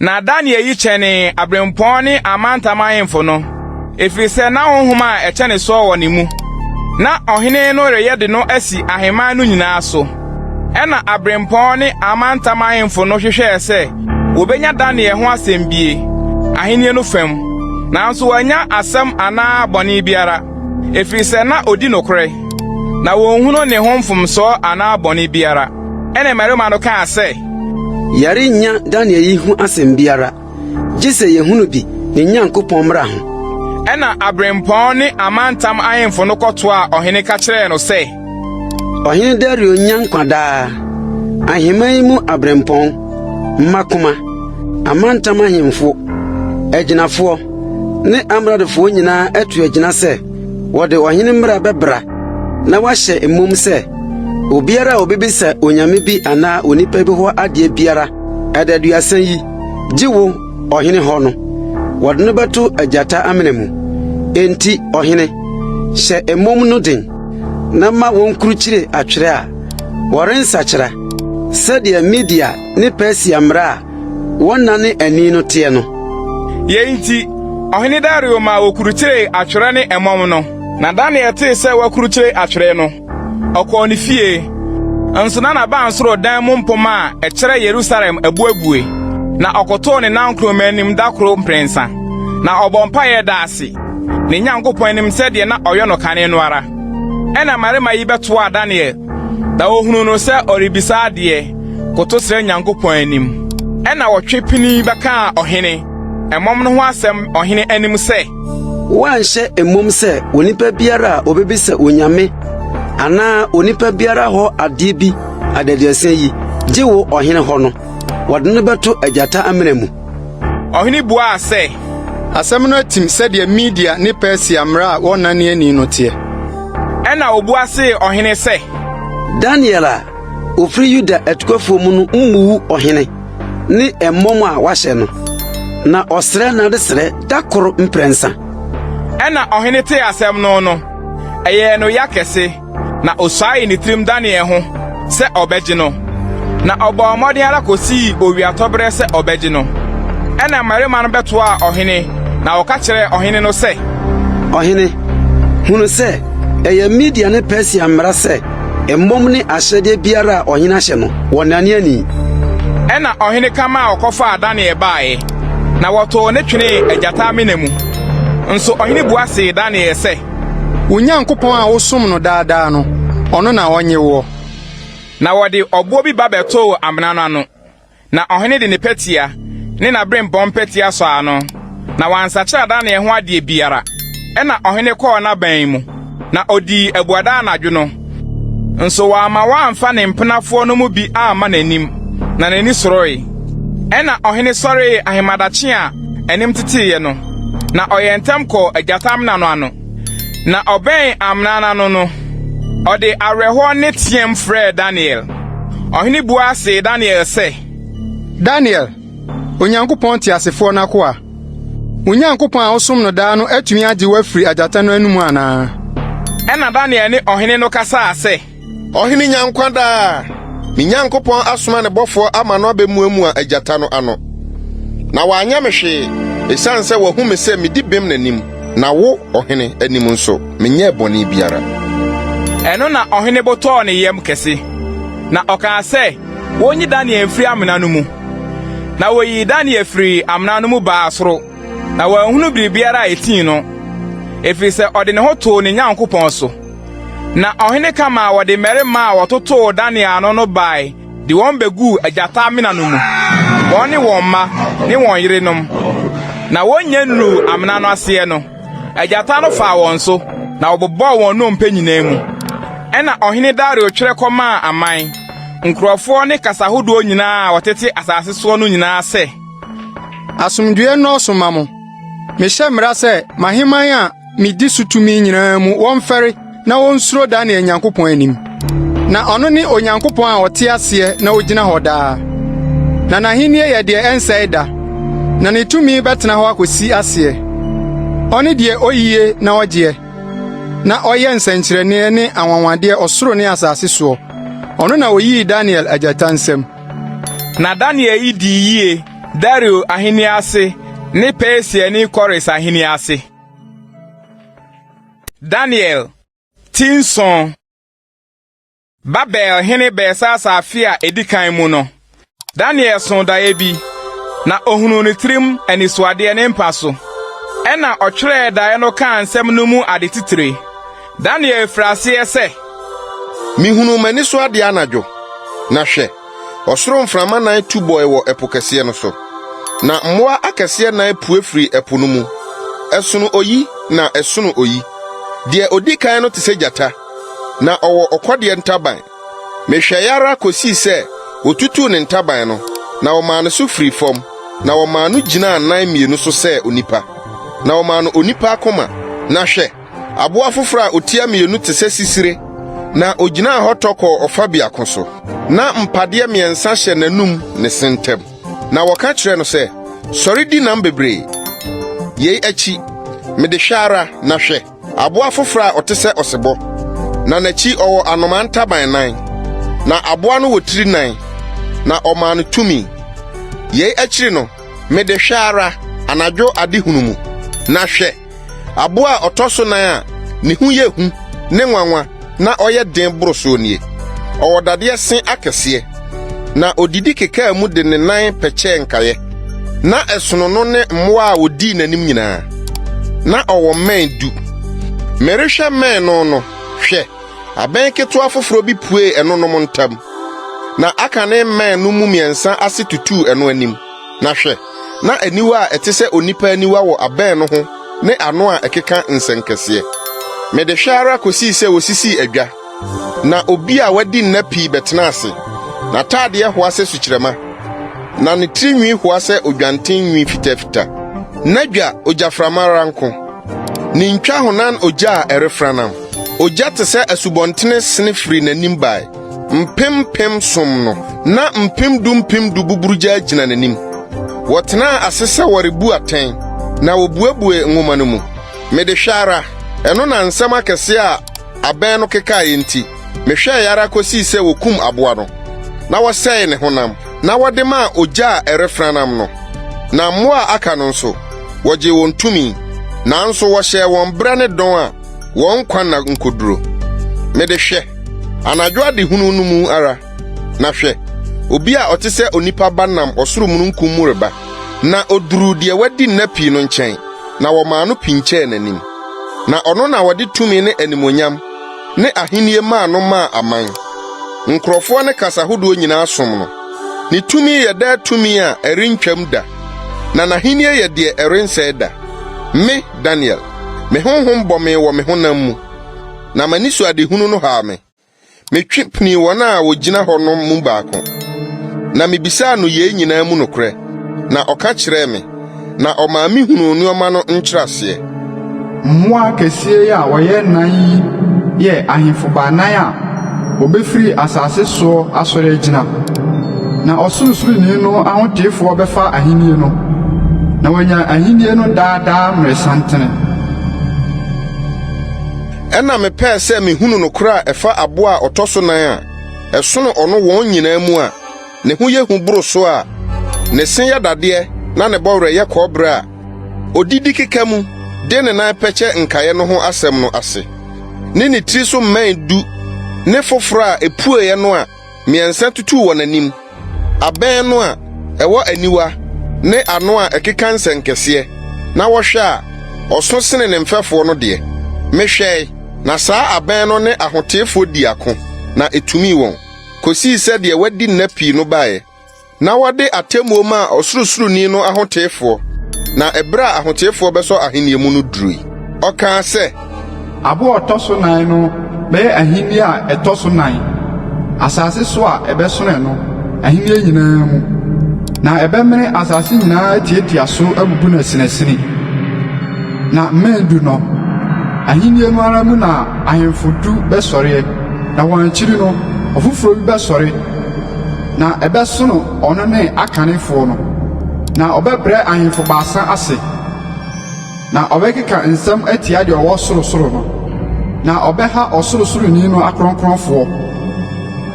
Na Daniel yi kyɛnee aberempɔn ne amantam ahemfo no, ɛfiri sɛ na honhom a ɛkyɛne soɔ wɔ ne mu. Na ɔhene no reyɛ de no asi ahemman no nyinaa so. Ɛnna aberempɔn ne amantam ahemfo no hwehwɛɛ sɛ wobenya Daniel ho asɛm bie, ahenni no fam, nanso wɔannya asɛm anaa bɔne biara, ɛfiri sɛ na odi nokorɛ, na wɔnhunu ne ho mfomsoɔ anaa bɔne biara. Ɛnna mmarima no kaa sɛ. Yɛrennya Daniel yi ho asɛm biara, gye sɛ yehunu bi ne Nyankopɔn mmara ho. Ɛnna aberempɔn ne amantam ahemfo no kɔtoaa ɔhene ka kyerɛɛ no sɛ. Ɔhene Dario nnya nkwa daa! Ahemman yi mu abirɛmpɔn, mmakoma, amantam ahemfo, agyinafoɔ ne amradofoɔ nyinaa atu agyina sɛ wɔde ɔhene mmara bɛbra na wɔahyɛ mmom sɛ obiara a obebisa onyame bi anaa onipa bi hɔ adeɛ biara adaduasa yi, gye wo, ɔhene hɔ no, wɔde no bɛto agyata amena mu. Enti, ɔhene, hyɛ mmom no den. na ma wɔnkrukyire atwerɛ a wɔrensakyera, sɛdeɛ Media ne Persia mmara a wɔnnane ani no teɛ no. Yei nti, Ɔhene Dario maa wɔkurukyiree atwerɛ ne ɛmɔm no. Na Daniel tee sɛ wɔakurukyire atwerɛ no, ɔkɔɔ ne fie. Nso na n'abansoro dan mu mpomma a ɛkyerɛ Yerusalem abuebue, na ɔkotoo ne nankoroma anim da koro mprɛnsa, na ɔbɔɔ mpaeɛ daa ase. ne Nyankopɔn anim sɛdeɛ na ɔyɔ no kane no ara. Ɛnna mmarima yi bɛtoaa Daniel, na wɔhunuu no sɛ ɔrebisa adeɛ, koto srɛ Nyankopɔn anim. Ɛnna wɔtwe pinii bɛkaa ɔhene ɛmɔm no ho asɛm ɔhene anim sɛ. Woanhyɛ mmom sɛ onipa biara a obebisa onyame anaa onipa biara hɔ adeɛ bi adaduasia yi, gye wo ɔhene hɔ no, wɔde no bɛto agyata amena mu? Ɔhene buaa sɛ, Asɛm no atim sɛdeɛ Media ne Persia mmara a wɔnnane ani no teɛ. Ɛnna obua see ɔhene sɛ. Daniel a ofiri Yuda atukɔfoɔ mu no mmuwu ɔhene ne mmɔm a wahyɛ no, na ɔsrɛ n'adesrɛ da koro mprɛnsa. Ɛnna ɔhene tee asɛm no no, ɛyɛɛ no ya kɛse. Na osuaee ne tirim Daniel ho sɛ ɔbɛgye no, na ɔbɔɔ mmɔden ara kosii owiatɔberɛ sɛ ɔbɛgye no. Ɛnna mmarima no bɛtoaa ɔhene, na wɔka kyerɛɛ ɔhene no sɛ. Ɔhene, hunu sɛ ɛyɛ Media ne Persia mmara sɛ mmom ne ahyɛdeɛ biara a ɔhene ahyɛ no, wɔnnane ani. Ɛnna ɔhene ka maa wɔkɔfaa Daniel baeɛ, na wɔtoo no twenee agyata amena mu. Nso ɔhene bua see Daniel sɛ. Wo Nyankopɔn a wosom no daa daa no, ɔno na ɔnnye woɔ. Na wɔde ɔboɔ bi ba bɛtoo amena no ano, na ɔhene de ne pɛtea ne n'aberempɔn mpɛtea sɔɔ ano, na wansakyera Daniel ho adeɛ biara. Ɛnna ɔhene kɔɔ n'aban mu, na ɔdii abuada anadwo no. Nso wamma wɔamfa ne mpenafoɔ no mu bi amma n'anim, na n'ani soroe. Ɛnna ɔhene sɔree ahemadakye a anim teteeɛ no. Na ɔyɛɛ ntɛm kɔɔ agyata amena no ano. Na ɔbɛn amena no ano no, ɔde awerɛhoɔ nne teɛm frɛɛ Daniel. Ɔhene bua see Daniel sɛ. Daniel, Onyankopɔn teasefoɔ no akoa, wo Nyankopɔn a wosom no daa no atumi agye wo afiri agyata no anom anaa? Ɛnna Daniel ne ɔhene no kasaa sɛ. Ɔhene nya nkwa daa! Me Nyankopɔn asoma ne bɔfoɔ ama no abɛmuamua agyata no ano, na wanyɛ me hwee, esiane sɛ wahu me sɛ midi bem n'anim, na wo, ɔhene, anim nso, menyɛɛ bɔne biara. Ɛno na ɔhene bo tɔɔ ne yam kɛse, na ɔkaa sɛ wonyi Daniel mfiri amena no mu. Na woyii Daniel firii amena no mu baa soro, na wanhunu biribiara a etii no, efiri sɛ ɔde ne ho too ne Nyankopɔn so. Na ɔhene ka maa wɔde mmarima a wɔtotoo Daniel ano no bae de wɔn beguu agyata amena no mu, wɔn ne wɔn mma ne wɔn yerenom. Na wonnya nnuruu amena no aseɛ no, agyata no faa wɔn so, na wɔbobɔɔ wɔn nnompe nyinaa mu. Ɛnna ɔhene Dario twerɛ kɔmaa aman, nkurɔfoɔ ne kasa hodoɔ nyinaa a wɔtete asase soɔ no nyinaa sɛ. Asomdwoeɛ nnɔɔso mma mo! Mehyɛ mmara sɛ m'ahemman a midi so tumi nyinaa mu wɔmfɛre na wonsuro Daniel Nyankopɔn anim. Na ɔno ne Onyankopɔn a ɔte aseɛ na ogyina hɔ daa. Na n'ahenni yɛ deɛ ɛnsɛe da, na ne tumi bɛtena hɔ akosi aseɛ. Ɔne deɛ oyie na ɔgyeɛ, na ɔyɛ nsɛnkyerɛnneɛ ne anwanwadeɛ ɔsoro ne asase soɔ. Ɔno na oyii Daniel agyata nsam. Na Daniel yi dii yie Dario ahenni ase ne Persiani Kores ahenni ase. Daniel ti nson Babel hene Belsasar afe a edi kan mu no, Daniel soo daeɛ bi, na ohunuu ne tirim anisoadeɛ ne mpa so. Ɛnna ɔtwerɛɛ daeɛ no kaa nsɛm no mu ade titire. Daniel firi aseɛ sɛ. Mihunuu m'ani so adeɛ anadwo, na hwɛ, Ɔsoro mframa nan tu bɔe wɔ ɛpo kɛseɛ no so, na mmoa akɛseɛ nan pue firii ɛpo no mu. Ɛsono oyi na ɛsono oyi. Deɛ ɔdi kan no te sɛ gyata, na ɔwɔ ɔkɔdeɛ ntaban. Mehwɛe ara kɔsii sɛ wɔtutuu ne ntaban no, na wɔmaa no so firii fam, na wɔmaa no gyinaa nan mmienu so sɛ onipa, na wɔmaa no onipa akoma. Na hwɛ! Aboa foforo a otia mmienu te sɛ sisire, na ogyinaa hɔ tɔ kɔɔ ɔfa biako so. Ná mpadeɛ mmiɛnsa hyɛ n'anom ne se ntam. Na wɔka kyerɛɛ no sɛ, Sɔre di nam bebree! Yei akyi, mede hwɛ ara, na hwɛ, aboa foforo a ɔte sɛ ɔsebɔ, na n'akyi ɔwɔ anomaa ntaban nan. Na aboa no wɔ tiri nan, na ɔmaa no tumi. Yei akyiri no, mede hwɛ ara, anadwo adehunu mu, na hwɛ, Aboa a ɔtɔ so nan a ne ho yɛ hu ne nwanwa na ɔyɛ den boro soɔ nie. Ɔwɔ dadeɛ se akɛseɛ, na ɔdidi kekaa mu de ne nan pɛkyɛɛ nkaeɛ. Na ɛsono no ne mmoa a wɔdii n'anim nyinaa. Na ɔwɔ mmɛn du. Merehwɛ mmɛn no no, hwɛ, abɛn ketewa foforɔ bi puee ɛnonom ntam, na akane mmɛn no mu mmiɛnsa ase tutuu ɛno anim. Na hwɛ, na aniwa a ɛte sɛ onipa aniwa wɔ abɛn no ho ne ano a ɛkeka nsɛnkɛseɛ. Mede hwɛ ara kosii sɛ wosisii adwa, na obi a wadi nna pii bɛtenaa ase. N'ataadeɛ hoa sɛ sukyerɛmma, na ne tirinwi hoa sɛ odwanten nwi fitafita. N'adwa ogyaframa ara nko, ne ntwahonan ogya a ɛrefranam. Ogya te sɛ asubɔntene sene firii n'anim bae. Mpem mpem som no, na mpem du mpem du buburugyaa gyina n'anim. Wɔtenaa ase sɛ wɔrebu atɛn, na wobuebuee nwoma no mu. Mede hwɛ ara, ɛno na nsɛm akɛse a abɛn no kekaeɛ nti, mehwɛe ara kosii sɛ wokum aboa no, na wɔsɛee ne honam, na wɔde maa ogya a ɛrefranam no. Na mmoa a aka no nso, wɔgyee wɔn tumi, nanso wɔhyɛɛ wɔn berɛ ne dɔn a wɔn nkwa nna nkoduro. Mede hwɛ, anadwo adehunu no mu ara, na hwɛ, obi a ɔte sɛ onipa ba nam ɔsoro mununkum mu reba, na oduruu deɛ wadi nna pii no nkyɛn, na wɔmaa no pinkyɛɛ n'anim. Na ɔno na wɔde tumi ne animuonyam ne ahennie maa no maa aman, nkurɔfoɔ ne kasa hodoɔ nyinaa som no. Ne tumi yɛ daa tumi a ɛrentwam da, na n'ahennie yɛ deɛ ɛrensɛe da. Me, Daniel, me honhom bɔ me wɔ me honam mu, na m'anisoadehunu no haw me. Metwe pinii wɔn a wogyina hɔ no mu baako, na mibisaa no yei nyinaa mu nokorɛ, na ɔka kyerɛɛ me. na ɔmaa mihunuu nneɛma no nkyerɛaseɛ. Mmoa akɛseɛ yi a wɔyɛ nnan yi yɛ ahemfo baanan a wɔbɛfiri asase soɔ asɔre agyina. Na Ɔsorosoroni no ahoteefoɔ bɛfa ahennie no, na wɔanya ahennie no daa daa mmerɛsantene. Ɛnna mepɛɛ sɛ mihunu nokorɛ a ɛfa aboa a ɔtɔ so nan a ɛsono ɔno wɔn nyinaa mu a ne ho yɛ hu boro so a ne se yɛ dadeɛ na ne bɔwerɛ yɛ kɔbere a odidi keka mu de ne nan pɛkyɛ nkaeɛ no ho asɛm no ase, ne ne tiri so mmɛn du ne foforo a epueeɛ no a mmiɛnsa tutuu wɔ n'anim, abɛn no a ɛwɔ aniwa ne ano a ɛkeka nsɛnkɛseɛ na wɔhwɛ a, ɔso sene ne mfɛfoɔ no deɛ. Mehwɛe, na saa abɛn no ne ahoteefoɔ dii ako, na etumii wɔn, kosii sɛ deɛ wadi nna pii no baeɛ. Na wɔde atemmuo maa Ɔsorosoroni no ahoteefoɔ, na ɛberɛ a ahoteefoɔ bɛsɔ ahennie mu no durui. Ɔkaa sɛ. Aboa a ɔtɔ so nan no bɛyɛ ahenni a ɛtɔ so nan, asase so a ɛbɛsono ɛno, ahenni nyinaa mu, na ɛbɛmene asase nyinaa atiatia so abubu no asinasini. Na mmɛn du no, ahenni no ara mu na ahemfo du bɛsɔreɛ, na wɔn akyiri no, ɔfoforɔ bi bɛsɔre, Na ɛbɛsono ɔno ne akanefoɔ no, na ɔbɛbrɛ ahemfo baasa ase, na ɔbɛkeka nsɛm atia deɛ ɔwɔ sorosoro no, na ɔbɛha ɔsorosoroni no akronkronfoɔ,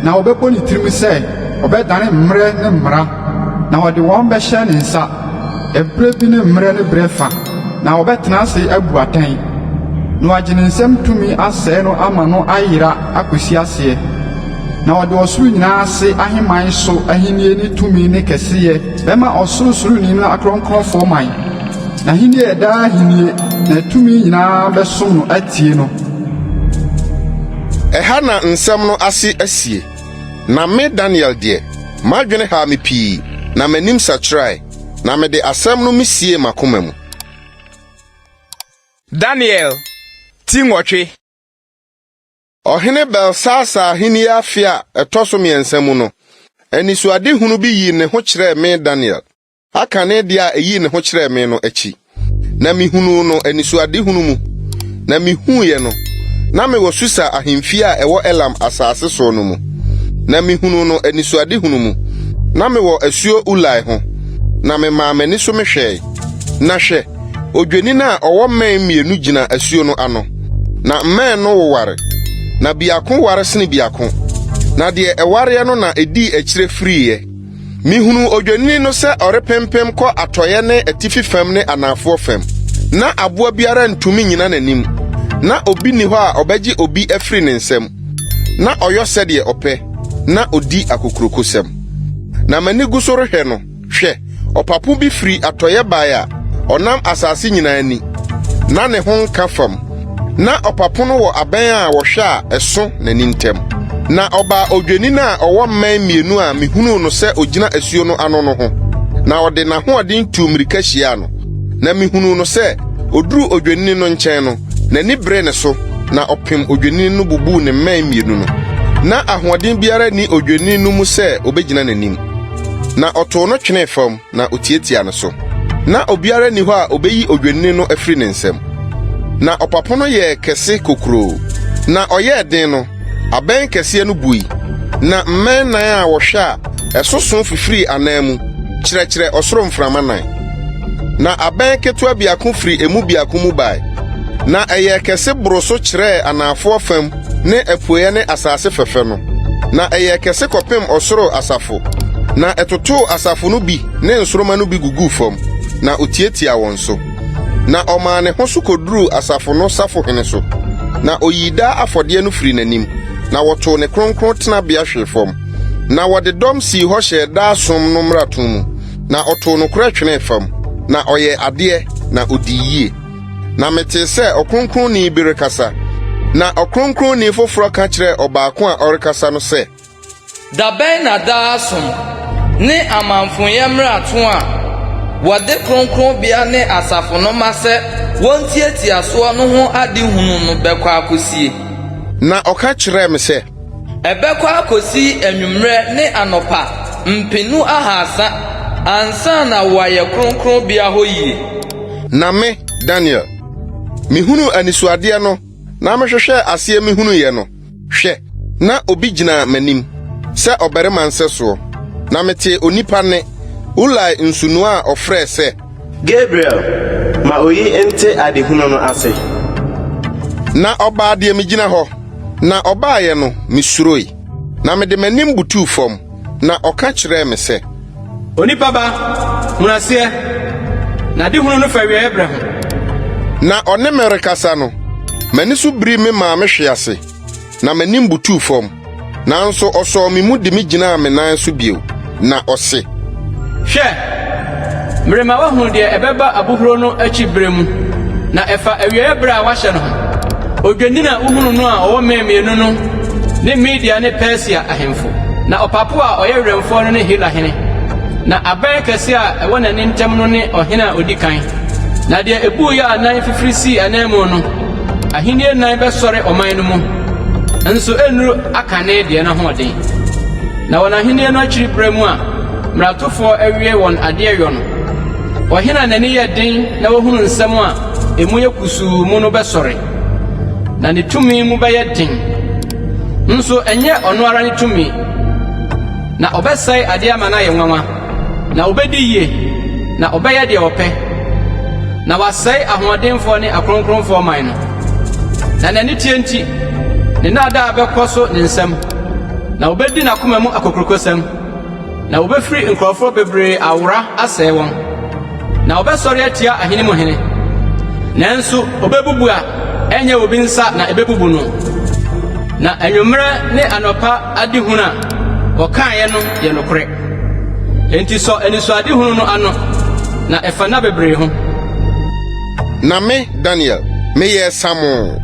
na ɔbɛbɔ ne tirim sɛ ɔbɛdane mmerɛ ne mmara, na ɔde wɔn bɛhyɛ ne nsa ɛberɛ bi ne mmerɛ ne berɛ fa, na ɔbɛtena ase abu atɛn, na wagye ne nsam tumi asɛe no ama no ayera akɔsi aseɛ. Na ɔde ɔsoro nyinaa ase ahemman so ahenni ne tumi ne kɛseyɛ bɛma Ɔsorosoroni no akronkronfoɔ man. N'ahenni yɛ daa ahenni, na tumi nyinaa bɛsom no atie no. Ɛha na nsɛm no ase asie. Na me, Daniel deɛ, m'adwene haa me pii, na m'anim sakyerae, na mede asɛm no misiee m'akoma mu. Daniel ti nwɔtwe. Ɔhene Belsasar ahenni afe a ɛtɔ so mmiɛnsa mu no, anisoadehunu bi yii ne ho kyerɛɛ me Daniel, akane deɛ a eyii ne ho kyerɛɛ me no akyi. Na mihunuu no anisoadehunu mu, na mihuiɛ no, na mewɔ Susa ahemfie a ɛwɔ Elam asase so no mu. Na mihunuu no anisoadehunu mu, na mewɔ asuo Ulai ho, na memaa m'ani so mehwɛe, na hwɛ, Odwennini a ɔwɔ mmɛn mmienu gyina asuo no ano, na mmɛn no woware, na biako ware sene biako, na deɛ ɛwareɛ no na ɛdii akyire firiiɛ. Mehunuu odwennini no sɛ ɔrepempem kɔ atɔeɛ ne atifi fam ne anaafoɔ fam. Ná aboa biara ntumi nnyina n'anim, na obi nni hɔ a ɔbɛgye obi afiri ne nsam. Ná ɔyɔ sɛdeɛ ɔpɛ, na ɔdi akokurokosɛm. Na m'ani gu so rehwɛ no, Hwɛ, ɔpapo bi firi atɔeɛ bae a ɔnam asase nyinaa ani, na ne ho nka fam. Ná ɔpapo no wɔ abɛn a wɔhwɛ a ɛso n'ani ntam. Na ɔbaa odwennini a ɔwɔ mmɛn mmienu a mihunuu no sɛ ogyina asuo no ano no ho, na ɔde n'ahoɔden tuu mmirika hyiaa no. Na mihunuu no sɛ oduruu odwennini no nkyɛn no, n'ani beree ne so, na ɔpem odwennini no bubuu ne mmɛn mmienu no. Ná ahoɔden biara nni odwennini no mu sɛ obegyina n'anim. Na ɔtow no twenee fam na otiatiaa no so. Ná obiara nni hɔ a obeyi odwennini no afiri ne nsam. Na ɔpapo no yɛɛ kɛse kokuroo, na ɔyɛɛ den no, abɛn kɛseɛ no bui, na mmɛn nan a wɔhwɛ a ɛsoso fifirii anan mu, kyerɛkyerɛ ɔsoro mframa nan. Na abɛn ketewa biako firi emu biako mu bae, na ɛyɛɛ kɛse boroo so kyerɛɛ anaafoɔ fam ne apueeɛ ne asase fɛfɛ no, na ɛyɛɛ kɛse kɔpem ɔsoro asafo, na ɛtotoo asafo no bi ne nsoromma no bi guguu fam, na otiatiaa wɔn so. Na ɔmaa ne ho so koduruu asafo no safohene so, na oyii daa afɔdeɛ no firii n'anim, na wɔtoo ne kronkron tenabea hwee fam. Na wɔde dɔm sii hɔ hyɛɛ daa som no mmarato mu, na ɔtoo nokorɛ twenee fam, na ɔyɛɛ adeɛ, na odii yie. Na metee sɛ ɔkronkronni bi rekasa, na ɔkronkronni foforɔ ka kyerɛɛ ɔbaako a ɔrekasa no sɛ. Da bɛn na daa som ne amamfonyɛ mmarato a wɔde kronkronbea ne asafo no ma sɛ wontiatia soɔ no ho ade hunu no bɛkɔ akosie? Na ɔka kyerɛɛ me sɛ. Ɛbɛkɔ akosi anwummerɛ ne anɔpa mpenu ahasa. ansa na wɔayɛ kronkronbea hɔ yie. Na me, Daniel, mihunuu anisoadeɛ no na mehwehwɛɛ aseɛ mehunuiɛ no, hwɛ, na obi gyina m'anim sɛ ɔbarima nsɛsoɔ, na metee onipa nne, Ulai nsunoa a ɔfrɛɛ sɛ. Gabriel, ma oyi nte adehunu no ase. Na ɔbaa deɛ megyina hɔ, na ɔbaeɛ no, misuroe, na mede m'anim butuu fam, na ɔka kyerɛɛ me sɛ. Onipa ba, hunu aseɛ, na adehunu no fa awieeɛ berɛ ho. Na ɔne me rekasa no, m'ani so birii me maa mehwee ase, na m'anim butuu fam. Nanso ɔsɔɔ me mu de me gyinaa me nan so bio, na ɔse. Hwɛ! Merema woahunu deɛ ɛbɛba abohuro no akyi berɛ mu, na ɛfa awieeɛ berɛ a wɔahyɛ no ho. Odwennini a wohunu no a ɔwɔ mmɛn mmienu no ne Media ne Persia ahemfo, na ɔpapo a ɔyɛ werɛmfoɔ no ne Hela hene, na abɛn kɛse a ɛwɔ n'ani ntam no ne ɔhene a odi kan. Na deɛ ebuiɛ a nan fifiri sii ananmu no, ahenni nan bɛsɔre ɔman no mu, nso ɛnnuru akane deɛ no ahoɔden. Na wɔn ahenni no akyiri berɛ mu a mmaratofoɔ awie wɔn adeɛ yɔ no, ɔhene a n'ani yɛ den na wahunu nsɛm a emu yɛ kusuu mu no bɛsɔre, na ne tumi mu bɛyɛ den. Nso ɛnyɛ ɔno ara ne tumi, na ɔbɛsɛe adeɛ ama no ayɛ nwanwa, na obedi yie, na ɔbɛyɛ deɛ ɔpɛ, na wasɛe ahoɔdenfoɔ ne akronkronfoɔ man no. Na n'aniteɛ nti, ne nnaadaa bɛkɔ so ne nsam, na obedi n'akoma mu akokurokosɛm. Na wobefiri nkurɔfoɔ bebree awora asɛe wɔn, na wɔbɛsɔre atia ahene mu hene. Nanso obebubu a ɛnyɛ obi nsa na ebebubu no. Na anwummerɛ ne anɔpa adehunu a wɔkaeɛ no yɛ nokorɛ. Enti sɔ anisoadehunu no ano, na ɛfa nna bebree ho. Na me, Daniel, meyɛɛ samoo,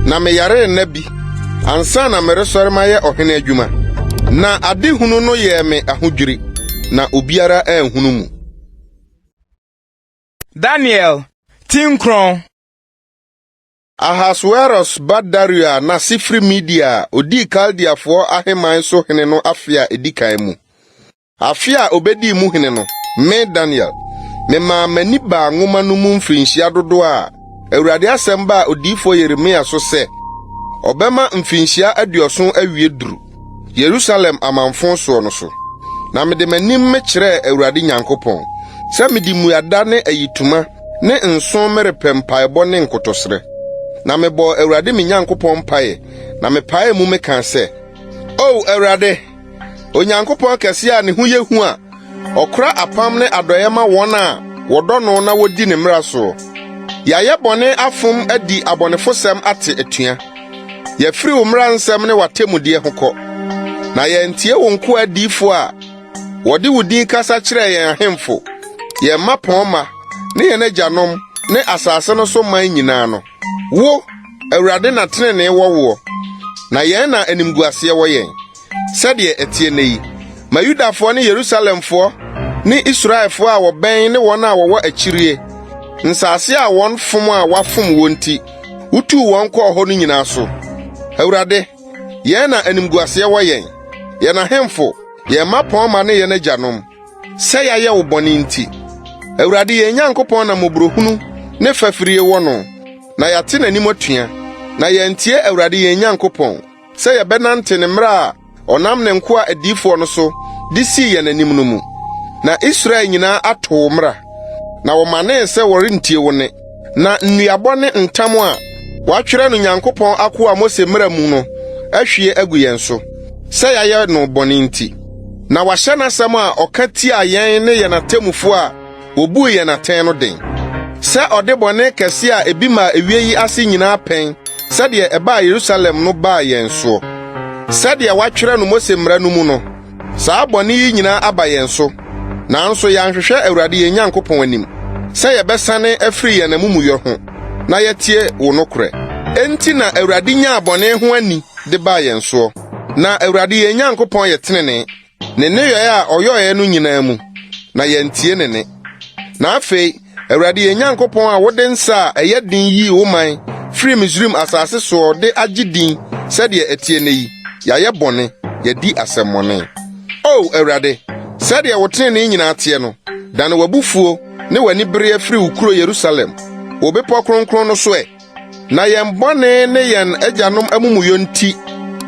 na meyaree nna bi ansa na meresɔre mayɛ ɔhene adwuma. Na adehunu no yɛɛ me ahodwiri, na obiara anhunu mu. Daniel ti nkron. Ahasweros ba Dario a n'ase firi Media a odii Kaldeafoɔ ahemman so hene no afe a edi kan mu. Afe a obedii mu hene no, me, Daniel, memaa m'ani baa nwoma no mu mfirinhyia dodoɔ a Awurade asɛm baa odiyifoɔ Yeremia so sɛ, ɔbɛma mfirinhyia 70 awie duru, Yerusalem amamfõ soɔ no so. Na mede m'anim mekyerɛɛ Awurade Nyankopɔn, sɛ mede mmuada ne ayitoma ne nsõ merepɛ mpaebɔ ne nkotosrɛ. Na mebɔɔ Awurade me Nyankopɔn mpae, na mepaee mu mekaa sɛ, O Awurade, Onyankopɔn kɛse a ne ho yɛ hu a ɔkora apam ne adɔeɛ ma wɔn a wɔdɔ no na wodi ne mmara soɔ. Yɛayɛ bɔne afom adi abɔnefosɛm ate atua. Yɛafiri wo mmara nsɛm ne w'atemmudeɛ ho kɔ, na yɛantie wo nkoa adiyifoɔ a wɔde wo din kasa kyerɛɛ yɛn ahemfo, yɛn mmapɔmma ne yɛn agyanom ne asase no so man nyinaa no. Wo, Awurade na trenee wɔ woɔ, na yɛn na animguaseɛ wɔ yɛn. Sɛdeɛ ɛteɛ nnɛ yi, ma Yudafoɔ ne Yerusalemfoɔ ne Israelfoɔ a wɔbɛn ne wɔn a wɔwɔ akyirie, nsase a wɔn fom a wɔafom woɔ nti, wotuu wɔn kɔɔ hɔ no nyinaa so. Awurade, yɛn na animguaseɛ wɔ yɛn, yɛn ahemfo, yɛn mmapɔmma ne yɛn agyanom, sɛ yɛayɛ wo bɔne nti. Awurade yɛn Nyankopɔn na mmɔborɔhunu ne fafirie wɔ no, na yɛate n'anim atua, na yɛantie Awurade yɛn Nyankopɔn sɛ yɛbɛnante ne mmara a ɔnam ne nkoa adiyifoɔ no so de sii yɛn anim no mu. Na Israel nyinaa ato wo mmara, na wɔmanee sɛ wɔrentie wo nne. Na nnuabɔ ne ntam a wɔatwerɛ no Nyankopɔn akoa Mose mmara mu no ahwie agu yɛn so, sɛ yɛayɛ no bɔne nti. Na wahyɛ n'asɛm a ɔka tiaa yɛn ne yɛn atemmufo a wobuu yɛn atɛn no den, sɛ ɔde bɔne kɛse a ebi maa ewie yi ase nyinaa pɛn sɛdeɛ ɛbaa Yerusalem no baa yɛn soɔ. Sɛdeɛ wɔatwerɛ no Mose mmara no mu no, saa bɔne yi nyinaa aba yɛn so, nanso yɛanhwehwɛ Awurade yɛn Nyankopɔn anim sɛ yɛbɛsane afiri yɛn amumuyɔ ho na yɛatie wo nokorɛ. Enti na Awurade nyaa bɔne ho ani de baa yɛn soɔ. Na Awurade yɛn Nyankopɔn yɛ tenenee, ne nneyɔe a ɔyɔeɛ no nyinaa mu, na yɛantie ne nne. Na afei, Awurade yɛn Nyankopɔn a wode nsa a ɛyɛ den yii wo man firii Misraim asase soɔ de agye din sɛdeɛ ɛteɛ nnɛ yi, yɛayɛ bɔne, yɛadi asɛmmɔne. O Awurade, Sɛdeɛ wo tenenee nyinaa teɛ no, dane w'abufuo ne w'anibereɛ firi wo kuro Yerusalem, wo bepɔ kronkron no so ɛ. Na yɛn bɔne ne yɛn agyanom amumuyɔ nti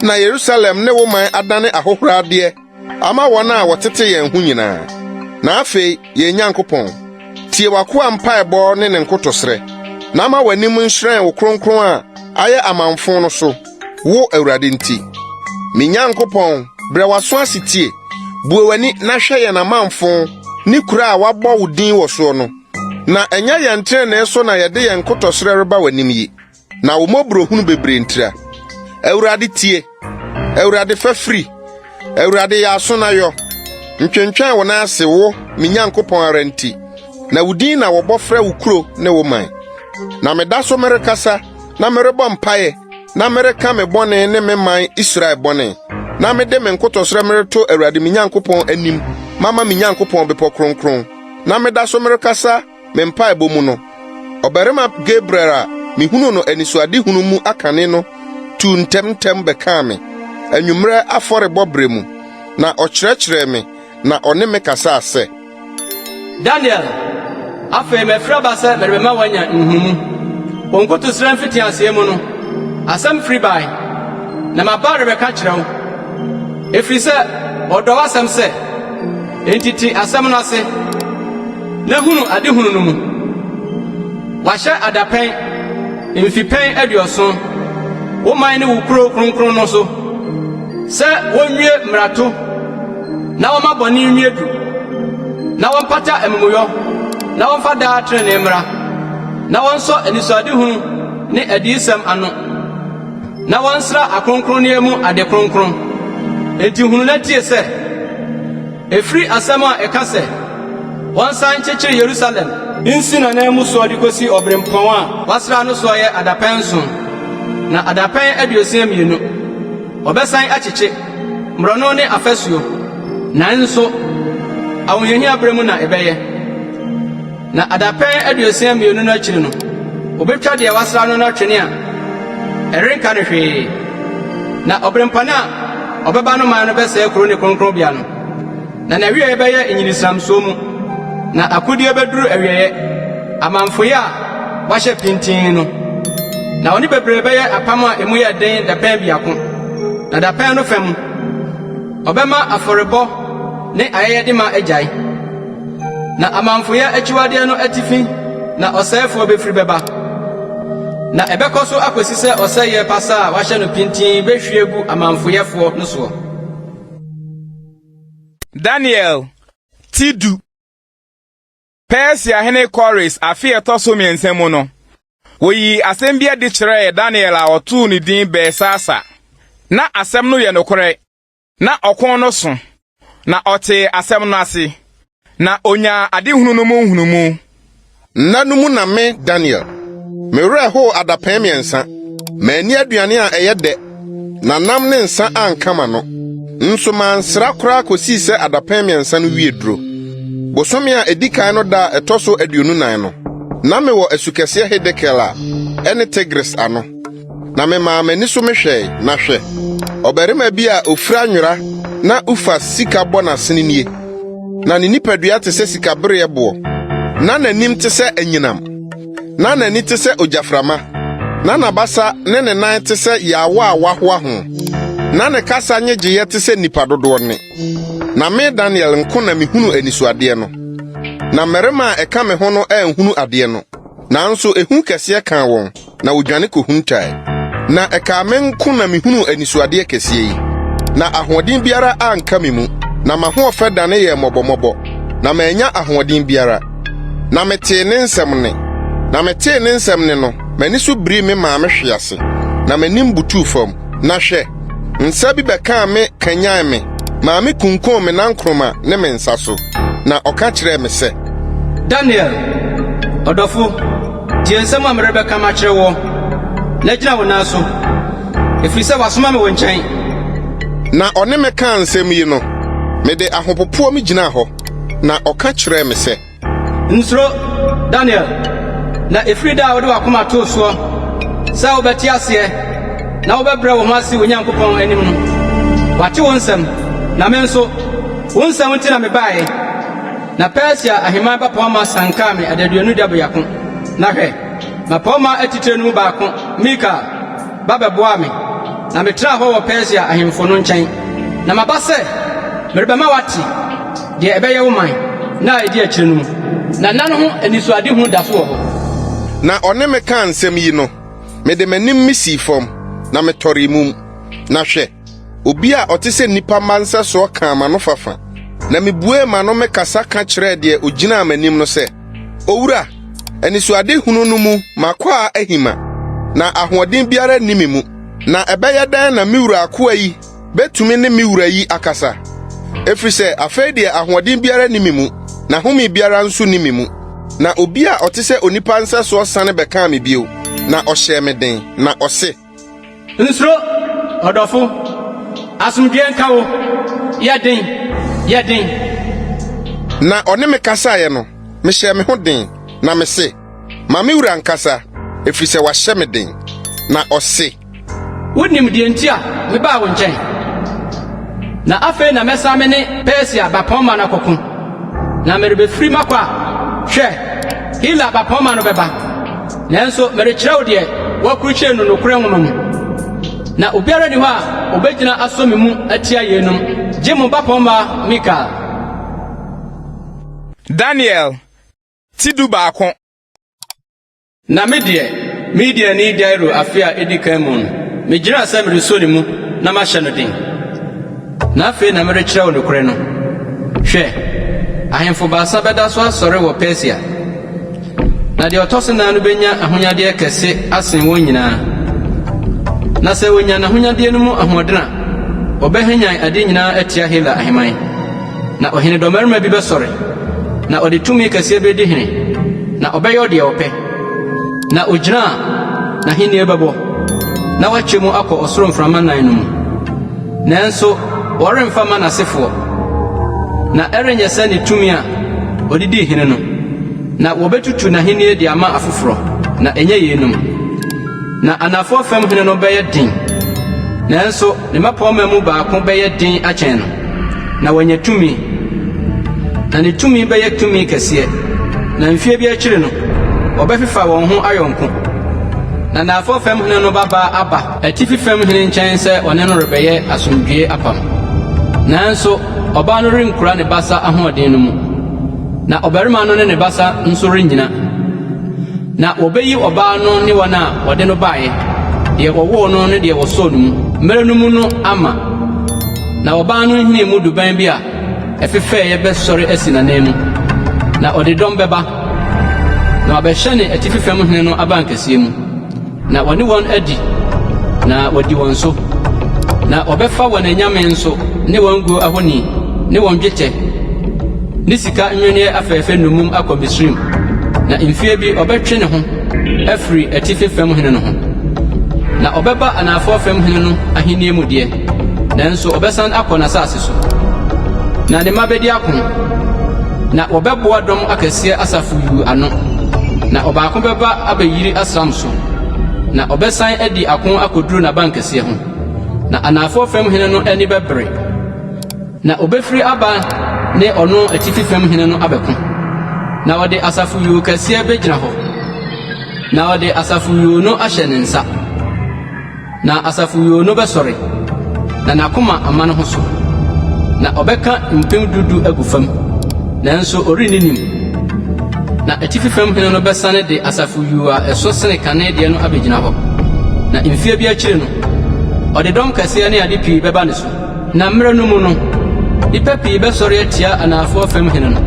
na Yerusalem ne wo man adane ahohoradeɛ ama wɔn a wɔtete yɛn ho nyinaa. Na afei, yɛn Nyankopɔn, tie w'akoa mpaebɔ ne ne nkotosrɛ, na ma w'anim nhyerɛn wo kronkron a ayɛ amamfõ no so, wo Awurade nti. Me Nyankopɔn, brɛ w'aso ase tie, bue w'ani na hwɛ yɛn amamfõ ne kuro a wɔabɔ wo din wɔ soɔ no. Na ɛnyɛ yɛn trenee so na yɛde yɛn nkotɔsrɛ reba w'anim yi, na wo mmɔborɔhunu bebree ntira. Awurade, tie! Awurade, fa firi! Awurade, yɛ aso na yɔ! Ntwentwɛn wo nan ase, wo, me Nyankopɔn ara nti, na wo din na wɔbɔ frɛ wo kuro ne wo man. Na meda so merekasa na merebɔ mpae na mereka me bɔne ne me man Israel bɔne, na mede me nkotɔsrɛ mereto Awurade me Nyankopɔn anim mama me Nyankopɔn bepɔ kronkron, na meda so merekasa me mpaebɔ mu no, ɔbarima Gabriel a mihunuu no anisoadehunu mu akane no tuu ntɛmntɛm bɛkaa me, anwummerɛ afɔrebɔ berɛ mu, na ɔkyerɛkyerɛɛ me na ɔne me kasaa sɛ. Daniel, afei mafiri aba sɛ merebɛma woanya nhunumu. Wo nkotosrɛ mfitiaseɛ mu no, asɛm firi bae, na maba rebɛka kyerɛ wo, ɛfiri sɛ wɔdɔ w'asɛm sɛ. Enti te asɛm no ase, na hunu adehunu no mu. Wɔahyɛ adapɛn, mfipɛn aduɔson, wo man ne wo kurow kronkron no so, sɛ wonwie mmarato na wɔmma bɔne nwie du, na wɔmpata amumuyɔ na wɔmfa daa trenee mmra, na wɔnsɔ anisoadehunu ne adiyisɛm ano, na wɔnsra akronkronneɛ mu ade kronkron. Enti hunu na tie sɛ, Ɛfiri asɛm a ɛka sɛ, 'Wɔnsan nkyekyere Yerusalem nsi n'ananmu soɔ de kɔsi ɔberempɔn a wɔasra no soɔ yɛ adapɛn nson, na adapɛn 62, wɔbɛsan akyekye mmorɔno ne afasuo, nanso ahohiahia berɛ mu na ɛbɛyɛ. Na adapɛn 62 no akyiri no, wobetwa deɛ wɔasra no no atwene a ɛrenka no hwee. Na ɔberempɔn a ɔbɛba no man no bɛsɛe kurow ne kronkronbea no, na n'awiei bɛyɛ nyirisramsuo mu, na akodie bɛduru awieeɛ, amamfoyɛ a wɔahyɛ pintinn no. Na wɔne bebree bɛyɛ apam a emu yɛ den dapɛn biako, na dapɛn no fa mu, ɔbɛma afɔrebɔ ne ayɛyɛde ma agyae. Na amamfoyɛ akyiwadeɛ no atifi na ɔsɛefoɔ bɛfiri bɛba, na ɛbɛkɔ so akɔsi sɛ ɔsɛeɛ pasaa a wɔahyɛ no pintinn bɛhwie agu amamfoyɛfoɔ no soɔ. Daniel ti du. Persia hene Kores afe a ɛtɔ so mmiɛnsa mu no, woyii asɛm bi adi kyerɛɛ Daniel a wɔtoo ne din Belsasar. Ná asɛm no yɛ nokorɛ. Na ɔko no so, na ɔtee asɛm no ase, na onyaa adehunu no mu nhunumu. Nna no mu na me, Daniel, me werɛ how adapɛn mmiɛnsa. Manni aduane a ɛyɛ dɛ, na nam ne nsa anka m'ano. Nso mansra koraa kosii sɛ adapɛn mmiɛnsa no wiee duro. Bosome a edi kan no da a ɛtɔ so 24 no, na mewɔ asukɛseɛ Hidekel a ɛne Tigris ano. Na memaa m'ani so mehwɛe, na hwɛ, ɔbarima bi a ofura nwera na Ufas sika bɔ n'asene nie. Na ne nipadua te sɛ sikabereɛboɔ, na n'anim te sɛ anyinam, na n'ani te sɛ ogyaframa, na n'abasa ne ne nan te sɛ yaawa a wɔahoa ho, na ne kasa nnyegyeeɛ te sɛ nnipa dodoɔ nne. Na me Daniel nko na mihunuu anisoadeɛ no, na mmarima a ɛka me ho no anhunu adeɛ no. Nanso ehu kɛseɛ kaa wɔn, na wɔdwane kɔhuntae. Na ɛkaa me nko na mehunuu anisoadeɛ kɛseɛ yi, na ahoɔden biara anka me mu, na m'ahoɔfɛ dane yɛɛ mmɔbɔmmɔbɔ, na mannya ahoɔden biara. Na metee ne nsɛm nne. Na metee ne nsɛm nne no, m'ani so birii me maa mehwee ase, na m'anim butuu fam. Na hwɛ! Nsa bi bɛkaa me kanyan me maa mikunkum me nankoroma ne me nsa so, na ɔka kyerɛɛ me sɛ. Daniel, ɔdɔfo, tie nsɛm a merebɛka makyerɛ woɔ, na gyina wo nan so, ɛfiri sɛ wɔasoma me wo nkyɛn. Na ɔne me kaa nsɛm yi no, mede ahopopoɔ megyinaa hɔ, na ɔka kyerɛɛ me sɛ. Nsuro, Daniel, na ɛfiri da a wode w'akoma too soɔ sɛ wobɛte aseɛ na wobɛbrɛ wo ho ase wo Nyankopɔn anim no, wɔate wo nsɛm, na me nso, Wo nsɛm nti na mebaeɛ, na Persia ahemman bapɔmma siankaa me adaduonu da biako. Na hwɛ, mmapɔmma atitire no mu baako, Mikael, ba bɛboaa me, na metraa hɔ wɔ Persia ahemfo no nkyɛn. Na maba sɛ merebɛma woate deɛ ɛbɛyɛ wo man nna a ɛdi akyire no mu, na nna no ho anisoadehunu da so wɔ hɔ. Na ɔne me kaa nsɛm yi no, mede m'anim misii fam, na metɔree mum. Na hwɛ, obi a ɔte sɛ nnipa mma nsɛsoɔ kaa m'anofafa, na mibuee m'ano mekasa ka kyerɛɛ deɛ ogyinaa m'anim no sɛ, Owura, anisoadehunu no mu m'akwaa ahima, na ahoɔden biara nni me mu. Na ɛbɛyɛ dɛn na me wura akoa yi betumi ne me wura yi akasa? Efisɛ afei deɛ ahoɔden biara nni me mu, na home biara nso nni me mu. Na obi a ɔte sɛ onipa nsɛsoɔ sane bɛkaa me bio, na ɔhyɛɛ me den, na ɔse. Nsuro, ɔdɔfo. Asomdwoe nka wo. Yɛ den, yɛ den. Na ɔne me kasaeɛ no, mehyɛɛ me ho den, na mese, Ma me wura nkasa, ɛfiri sɛ wahyɛ me den. Na ɔse. Wunim deɛ nti a mebaa wo nkyɛn? Na afei na mɛsan me ne Persia bapɔmma no akɔko, na merebɛfiri makɔ a, hwɛ, Hela bapɔmma no bɛba. Nanso merekyerɛ wo deɛ wɔakurukyire no nokorɛ nwoma mu. Na obiara nni hɔ a obegyina asɔ me mu atia yeinom, gye mo bapɔmma Mikael. Daniel ti 11. Na me deɛ, Mediani Dario afe a edi kan mu no, migyinaa sɛ mereso ne mu na mahyɛ no den. Na afei na merekyerɛ wo nokorɛ no. Hwɛ, ahemfo baasa bɛda so asɔre wɔ Persia, na deɛ ɔtɔ so nan no benya ahonyadeɛ kɛse asen wɔn nyinaa. Na sɛ onya n'ahonyadeɛ no mu ahoɔden a, ɔbɛhwanyan ade nyinaa atia Hela ahemman. Na ɔhene dɔmmarima bi bɛsɔre, na ɔde tumi kɛseɛ bedi hene, na ɔbɛyɔ deɛ ɔpɛ. Na ogyina a, n'ahenni bɛbɔ, na wakyɛ mu akɔ ɔsoro mframa nan no mu. Nanso wɔremfa mma n'asefoɔ, na ɛrenyɛ sɛ ne tumi a ɔde dii hene no, na wɔbɛtutu n'ahenni de ama afoforɔ, na ɛnyɛ yeinom. Na anafoɔ fam hene no bɛyɛ den, nanso ne mmapɔmma mu baako bɛyɛ den akyɛn no, na wanya tumi. Na ne tumi bɛyɛ tumi kɛseɛ, na mfeɛ bi akyiri no, wɔbɛfefa wɔn ho ayɔnko. Na anafoɔ fam hene no babaa aba Atifi fam hene nkyɛn sɛ ɔne no rebɛyɛ asomdwoe apam. Nanso ɔbaa no renkura ne basa ahoɔden no mu, na ɔbarima no ne ne basa nso rennyina. Na wɔbeyi ɔbaa no ne wɔn a wɔde no bae, deɛ wɔwoo no ne deɛ wɔsɔɔ no mu mmere no mu no ama. Na ɔbaa no nhini mu duban bi a ɛfefɛeɛ bɛsɔre asi n'ananmu, na ɔde dɔm bɛba, na wabɛhyɛne atifi fam hene no abankɛseɛ mu. Na wɔne wɔn adi, na wɔadi wɔn so. Na wɔbɛfa wɔn anyame nso ne wɔn guo ahoni ne wɔn dwetɛ ne sika nnwenneɛ afɛɛfɛ nnommum akɔ Misraim, na mfeɛ bi ɔbɛtwe ne ho afiri atifi fam hene no ho. Na ɔbɛba anaafoɔ fam hene no ahennie mu deɛ, nanso ɔbɛsan akɔ n'asase so. Na ne mma bɛdi ako, na wɔbɛboa dɔm akɛseɛ asafo yuu ano, na ɔbaako bɛba abɛyiri asram so, na ɔbɛsan adi ako akoduru n'abankɛseɛ ho. Na anaafoɔ fam hene no ani bɛbere, na obefiri aba ne ɔno atifi fam hene no abɛko, na ɔde asafo yuu kɛseɛ bɛgyina hɔ, na ɔde asafo yuu no ahyɛ ne nsa. Na asafo yuu no bɛsɔre, na n'akoma ama ne ho so, na ɔbɛka mpem du du agu fam, nanso ɔrenni nim. Na atifi fam hene no bɛsane de asafo yuu a ɛso sene kane deɛ no abɛgyina hɔ, na mfeɛ bi akyiri no, ɔde dɔm kɛseɛ ne ade pii bɛba ne so. Na mmerɛ no mu no, nnipa pii bɛsɔre atia anaafoɔ fam hene no,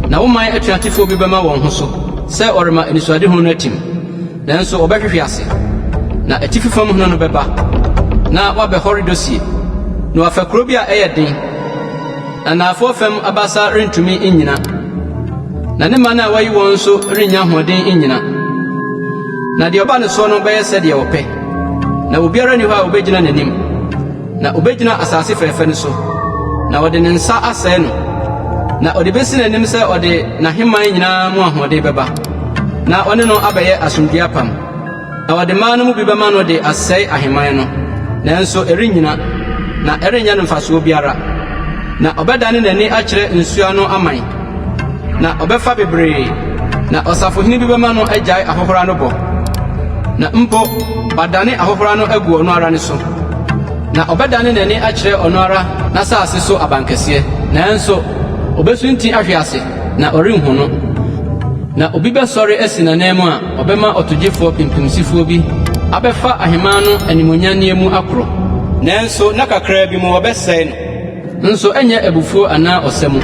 na wo man atuatefoɔ bi bɛma wɔn ho so sɛ wɔrema anisoadehunu no atim. Nanso wɔbɛhwehwe ase, na atifi fam hene no bɛba, na wabɛhɔre dosie, na wafa kurow bi a ɛyɛ den, na anaafoɔ fam abasa rentumi nnyina, na ne man a wayi wɔn nso rennya ahoɔden nnyina. Na deɛ ɔba ne soɔ no bɛyɛ sɛdeɛ ɔpɛ, na obiara nni hɔ a obegyina n'anim. Na obegyina asase fɛfɛ no so, na ɔde ne nsa asɛe no, na ɔde besi n'anim sɛ ɔde n'ahemman nyinaa mu ahoɔden bɛba, na ɔne no abɛyɛ asomdwoe apam. Na ɔde mmaa no mu bi bɛma no de asɛe ahemman no, nanso ɛrennyina, na ɛrenyɛ no mfasoɔ biara. Na ɔbɛdane n'ani akyerɛ nsuano aman, na ɔbɛfa bebree, na ɔsafohene bi bɛma no agyae ahohora no bɔ, na mpo wadane ahohora no agu ɔno ara ne so. Na ɔbɛdane n'ani akyerɛ ɔno ara n'asase so abankɛseɛ, nanso obesunti ahwe ase, na ɔrenhu no. Na obi bɛsɔre asi n'ananmu a ɔbɛma ɔtogyefoɔ pimpimsifoɔ bi abɛfa ahemman no animuonyanneɛ mu akorɔ. Nanso nna kakraa bi mu wɔbɛsɛe no. Nso ɛnyɛ abufuo anaa ɔsa mu.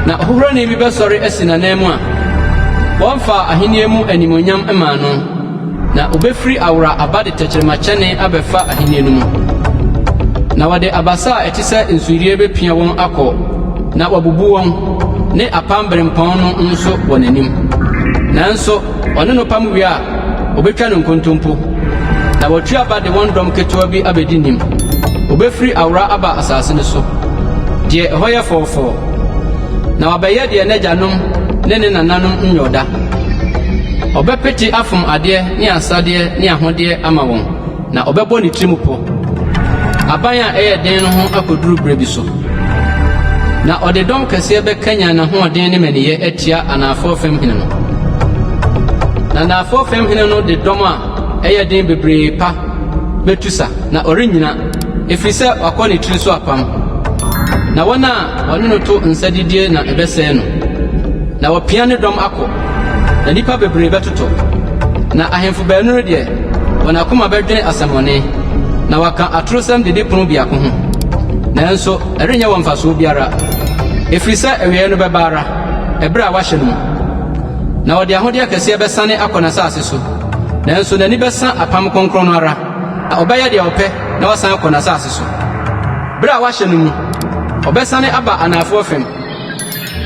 Na ɔhohorani bi bɛsɔre asi n'ananmu a wɔmfaa ahennie mu animuonyam mmaa no, na obefiri awora aba de tɛkyerɛmakyɛne abɛfa ahennie no mu. Na wɔde abasa a ɛte sɛ nsuyire bepia wɔn akɔ, na wɔabubu wɔn, ne apam berempɔn no nso wɔ n'anim. Nanso ɔne no pam wie a, Obetwa no nkontompo, na watu aba de wɔn dɔm ketewa bi abedi nim. Obefiri awora aba asase no so, deɛ ɛhɔ yɛ fɔɔfɔɔ, na wabɛyɛ deɛ n'agyanom ne ne nananom nyɔɔ da. Ɔbɛpete afom adeɛ ne asadeɛ ne ahodeɛ ama wɔn. Na ɔbɛbɔ ne tirim pɔ aban a ɛyɛ den no ho akoduru bere bi so. Na ɔde dɔm kɛseɛ bɛkanyan n'ahoɔden ne mmaniyɛ atia anaafoɔ fam hene no. Na anaafoɔ fam hene no de dɔm a ɛyɛ den bebree pa bɛtu sa, na ɔrennyina, ɛfiri sɛ wakɔ ne tiri so apam. Na wɔn a wɔne no to nsa didie na ɛbɛsɛe no, na wɔapia ne dɔm akɔ, na nnipa bebree bɛtotɔ. Na ahemfo baanu no deɛ, wɔn akoma bɛdwene asɛmmɔne, na wɔaka atorosɛm didipono biako ho. Nanso ɛrenyɛ wɔn mfasoɔ biara, ɛfiri sɛ awieeɛ no bɛba ara, ɛberɛ a wɔahyɛ no mu. Na ɔde ahodeɛ kɛseɛ bɛsane akɔ n'asase so, nanso n'ani bɛsa apam kronkron no ara, na ɔbɛyɛ deɛ ɔpɛ na wasan akɔ n'asase so. Berɛ a wɔahyɛ no mu, ɔbɛsane aba anaafoɔ fam,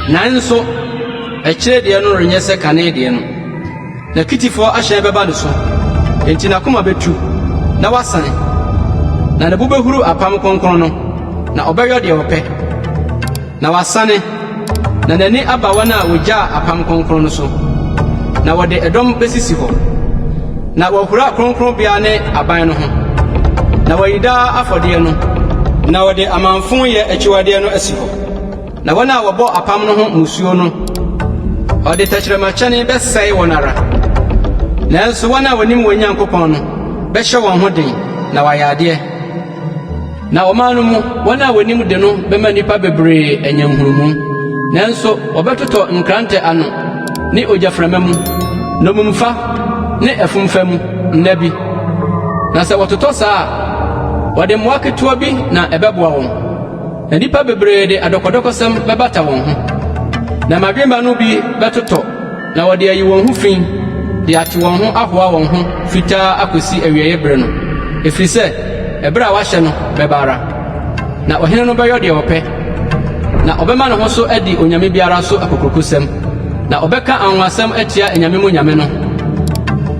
nanso akyire deɛ no renyɛ sɛ kane deɛ no. Na Kitifoɔ ahyɛn bɛba ne so, enti n'akoma bɛtu, na wasane, na ne bo bɛhuru apam kronkron no, na ɔbɛyɔ deɛ ɔpɛ, na wasane, na n'ani aba wɔn a wɔgyaa apam kronkron no so, na wɔde ɛdɔm bɛsisi hɔ, na wɔahura kronkronbea ne aban no ho, na wɔayi daa afɔdeɛ no, na wɔde amamfo-yɛ akyiwadeɛ no asi hɔ. Na wɔn a wɔbɔ apam no ho mmusuo no, ɔde tɛkyerɛmakyɛne bɛsɛe wɔn ara. Nanso wɔn a wɔnim wɔn Nyankopɔn no bɛhyɛ wɔn ho den na wɔayɛ adeɛ. Na ɔman no mu, wɔn a wɔnim de no bɛma nnipa bebree anya nhunumu. Nanso wɔbɛtotɔ nkrantɛ ano ne ogyaframa mu, nnommumfa ne afumfa mu nna bi. Na sɛ wɔtotɔ saa a, wɔde mmoa ketewa bi na ɛbɛboa wɔn. Na nnipa bebree de adɔkɔdɔkɔsɛm bɛbata wɔn ho, na mmadwemma no bi bɛtotɔ na wɔde ayi wɔn ho fi de ate wɔn ho ahoa wɔn ho fitaa akosi awiei bere no, ɛfiri sɛ ɛberɛ a wɔahyɛ no bɛba ara. Na ɔhene no bɛyɔ deɛ ɔpɛ, na ɔbɛma ne ho so adi onyame biara so akokurokosɛm, na ɔbɛka anwonwasɛm atia anyame mu nyame no,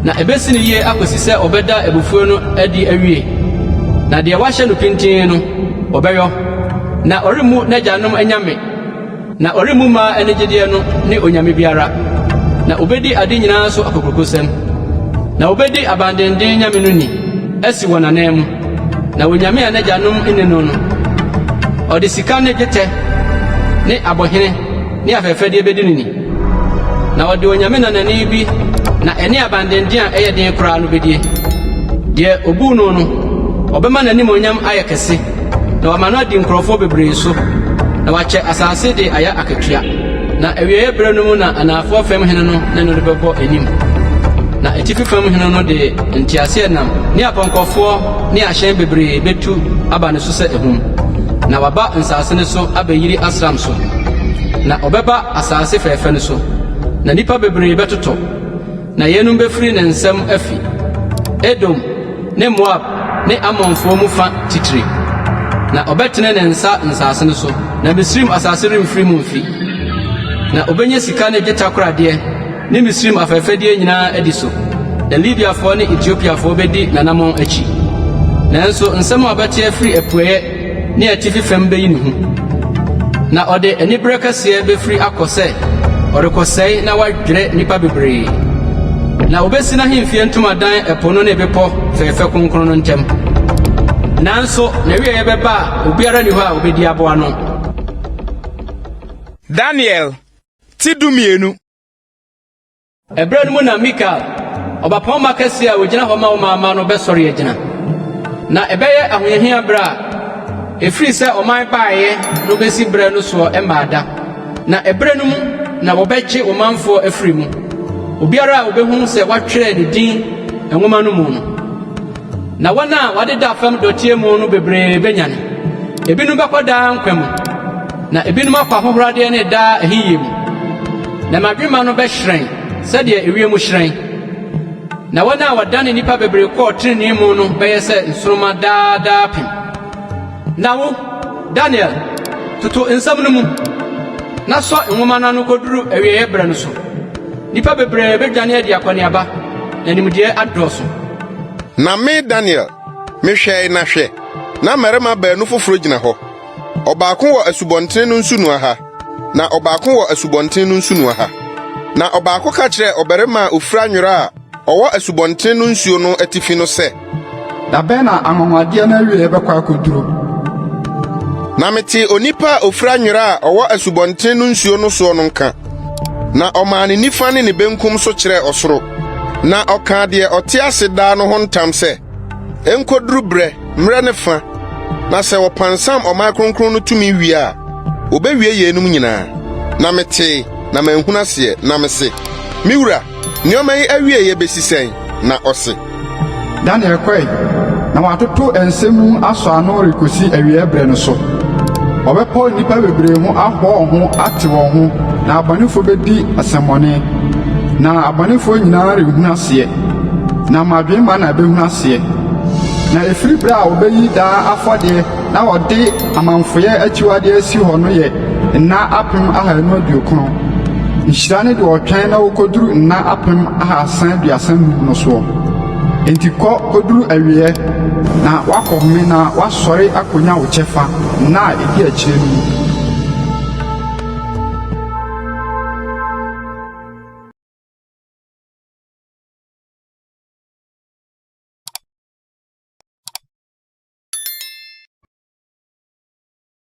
na ebesi no yie akosi sɛ ɔbɛda abufuo no adi awie, na deɛ wɔahyɛ no pintinn no, Ɔbɛyɔ, na ɔremmu n'agyanom anyame, na ɔremmu mmaa anigyedeɛ no ne onyame biara, na obedi ade nyinaa so akokurokosɛm, na obedi abandenden nyame no ni asi wɔn ananmu, na onyame a n'agyanom nni no no, ɔde sika ne dwetɛ ne abohene ne afɛfɛdeɛ bedi no ni, na ɔde onyame nanani bi na ɛne abandenden a ɛyɛ den koraa no bedie. Deɛ obuu no no, ɔbɛma n'animuonyam ayɛ kɛse, na wama no adi nkurɔfoɔ bebree so, na wakyɛ asase de ayɛ akatua. Na awieeɛ berɛ no mu na anaafoɔ fam hene no ne no rebɛbɔ anim, na atifi fam hene no de nteaseɛnam ne apɔnkɔfoɔ ne ahyɛn bebree bɛtu aba ne so sɛ ahum, na waba nsase no so abɛyiri asram so. Na ɔbɛba asase fɛɛfɛ no so, na nnipa bebree bɛtotɔ, na yeinom bɛfiri ne nsam afi, Edom ne Moab ne Amonfoɔ mu fa titire. Na ɔbɛtene ne nsa nsase no so, na Misraim asase remfiri mu mfi. Na ɔbɛnya sika ne dwetɛ akoradeɛ ne Misraim afɛfɛdeɛ nyinaa adi so, na Libiafoɔ ne Etiopiafoɔ bɛdi n'anammɔn akyi. Nanso nsɛm a ɔbɛte afiri apueeɛ ne atifi fam beyi ne hu, na ɔde anibere kɛseɛ befiri akɔ sɛ ɔrekɔsɛe na wadwerɛ nnipa bebree. Na obesi n'ahemfie ntomadan ɛpo no ne bepɔ fɛɛfɛ kronkron no ntam. Nanso n'awieeɛ bɛba a obiara nni hɔ a obedi aboa no. Daniel ti 12. Ɛberɛ no mu na Mikael, ɔbapɔmma kɛseɛ a ɔgyina hɔ ma ɔman no bɛsɔre agyina. Na ɛbɛyɛ ahohiahia berɛ a ɛfiri sɛ ɔman baeɛ no bɛsi berɛ no soɔ mmaa da. Na ɛberɛ no mu na wɔbɛgye wo manfoɔ afiri mu, obiara a wɔbɛhunu sɛ wɔatwerɛ ne din nwoma no mu no. Na wɔn a wɔadeda fam dɔteɛ mu no bebree bɛnyane. Ebinom bɛkɔ daa nkwa mu, na ebinom akɔ ahohoradeɛ ne daa ahiyie mu. Na mmadwemma no bɛhyerɛn sɛdeɛ ewiem hyerɛn. Na wɔn a wɔdane nnipa bebree kɔɔ trenee mu no bɛyɛ sɛ nsoromma daa daapem. Na wo, Daniel, toto nsɛm no mu, na sɔ nwoma no ano koduru awieeɛ berɛ no so. Nnipa bebree bedwane adi akɔneaba, na nimdeɛ adɔɔso. Na me, Daniel, mehwɛe na hwɛ, na mmarima baanu foforo gyina hɔ, ɔbaako wɔ asubɔnten no nsunoa ha, na ɔbaako wɔ asubɔnten no nsunoa ha. Na ɔbaako ka kyerɛɛ ɔbarima a ofura nwera a ɔwɔ asubɔnten no nsuo no atifi no sɛ. Da bɛn na anwanwadeɛ no awieeɛ bɛkɔ akɔduro? Na metee onipa a ofura nwera a ɔwɔ asubɔnten no nsuo no soɔ no nka, na ɔmaa ne nifa ne ne benkum so kyerɛɛ ɔsoro, na ɔkaa deɛ ɔte ase daa no ho ntam sɛ, Enkoduru berɛ, mmerɛ ne fa, na sɛ wɔpansam ɔman kronkron no tumi wie a, wobewie yeinom nyinaa. Na metee, na manhunu aseɛ, na mese, Me wura, nneɛma yi awieeɛ besi sɛn? Na ɔse. Daniel kɔe, na wɔatoto nsɛm mu asɔ ano rekosi awiei bere no so. Wɔbɛpɔw nnipa bebree ho ahɔ wɔn ho ate wɔn ho, na abɔnefo bedi asɛmmɔne. Na abɔnefo nyinaa renhunu aseɛ, na mmadwemma na ebehunu aseɛ. Na efiri bere a wɔbeyi daa afɔdeɛ na wɔde amamfoyɛ akyiwadeɛ asi hɔ no yɛ nna 1590. Nhyira ne deɛ ɔtwɛn na okoduru nna 335 no soɔ. Enti kɔ koduru awieɛ, na woakɔhome na woasɔre akonya wo kyɛfa nna a edi akyire no mu.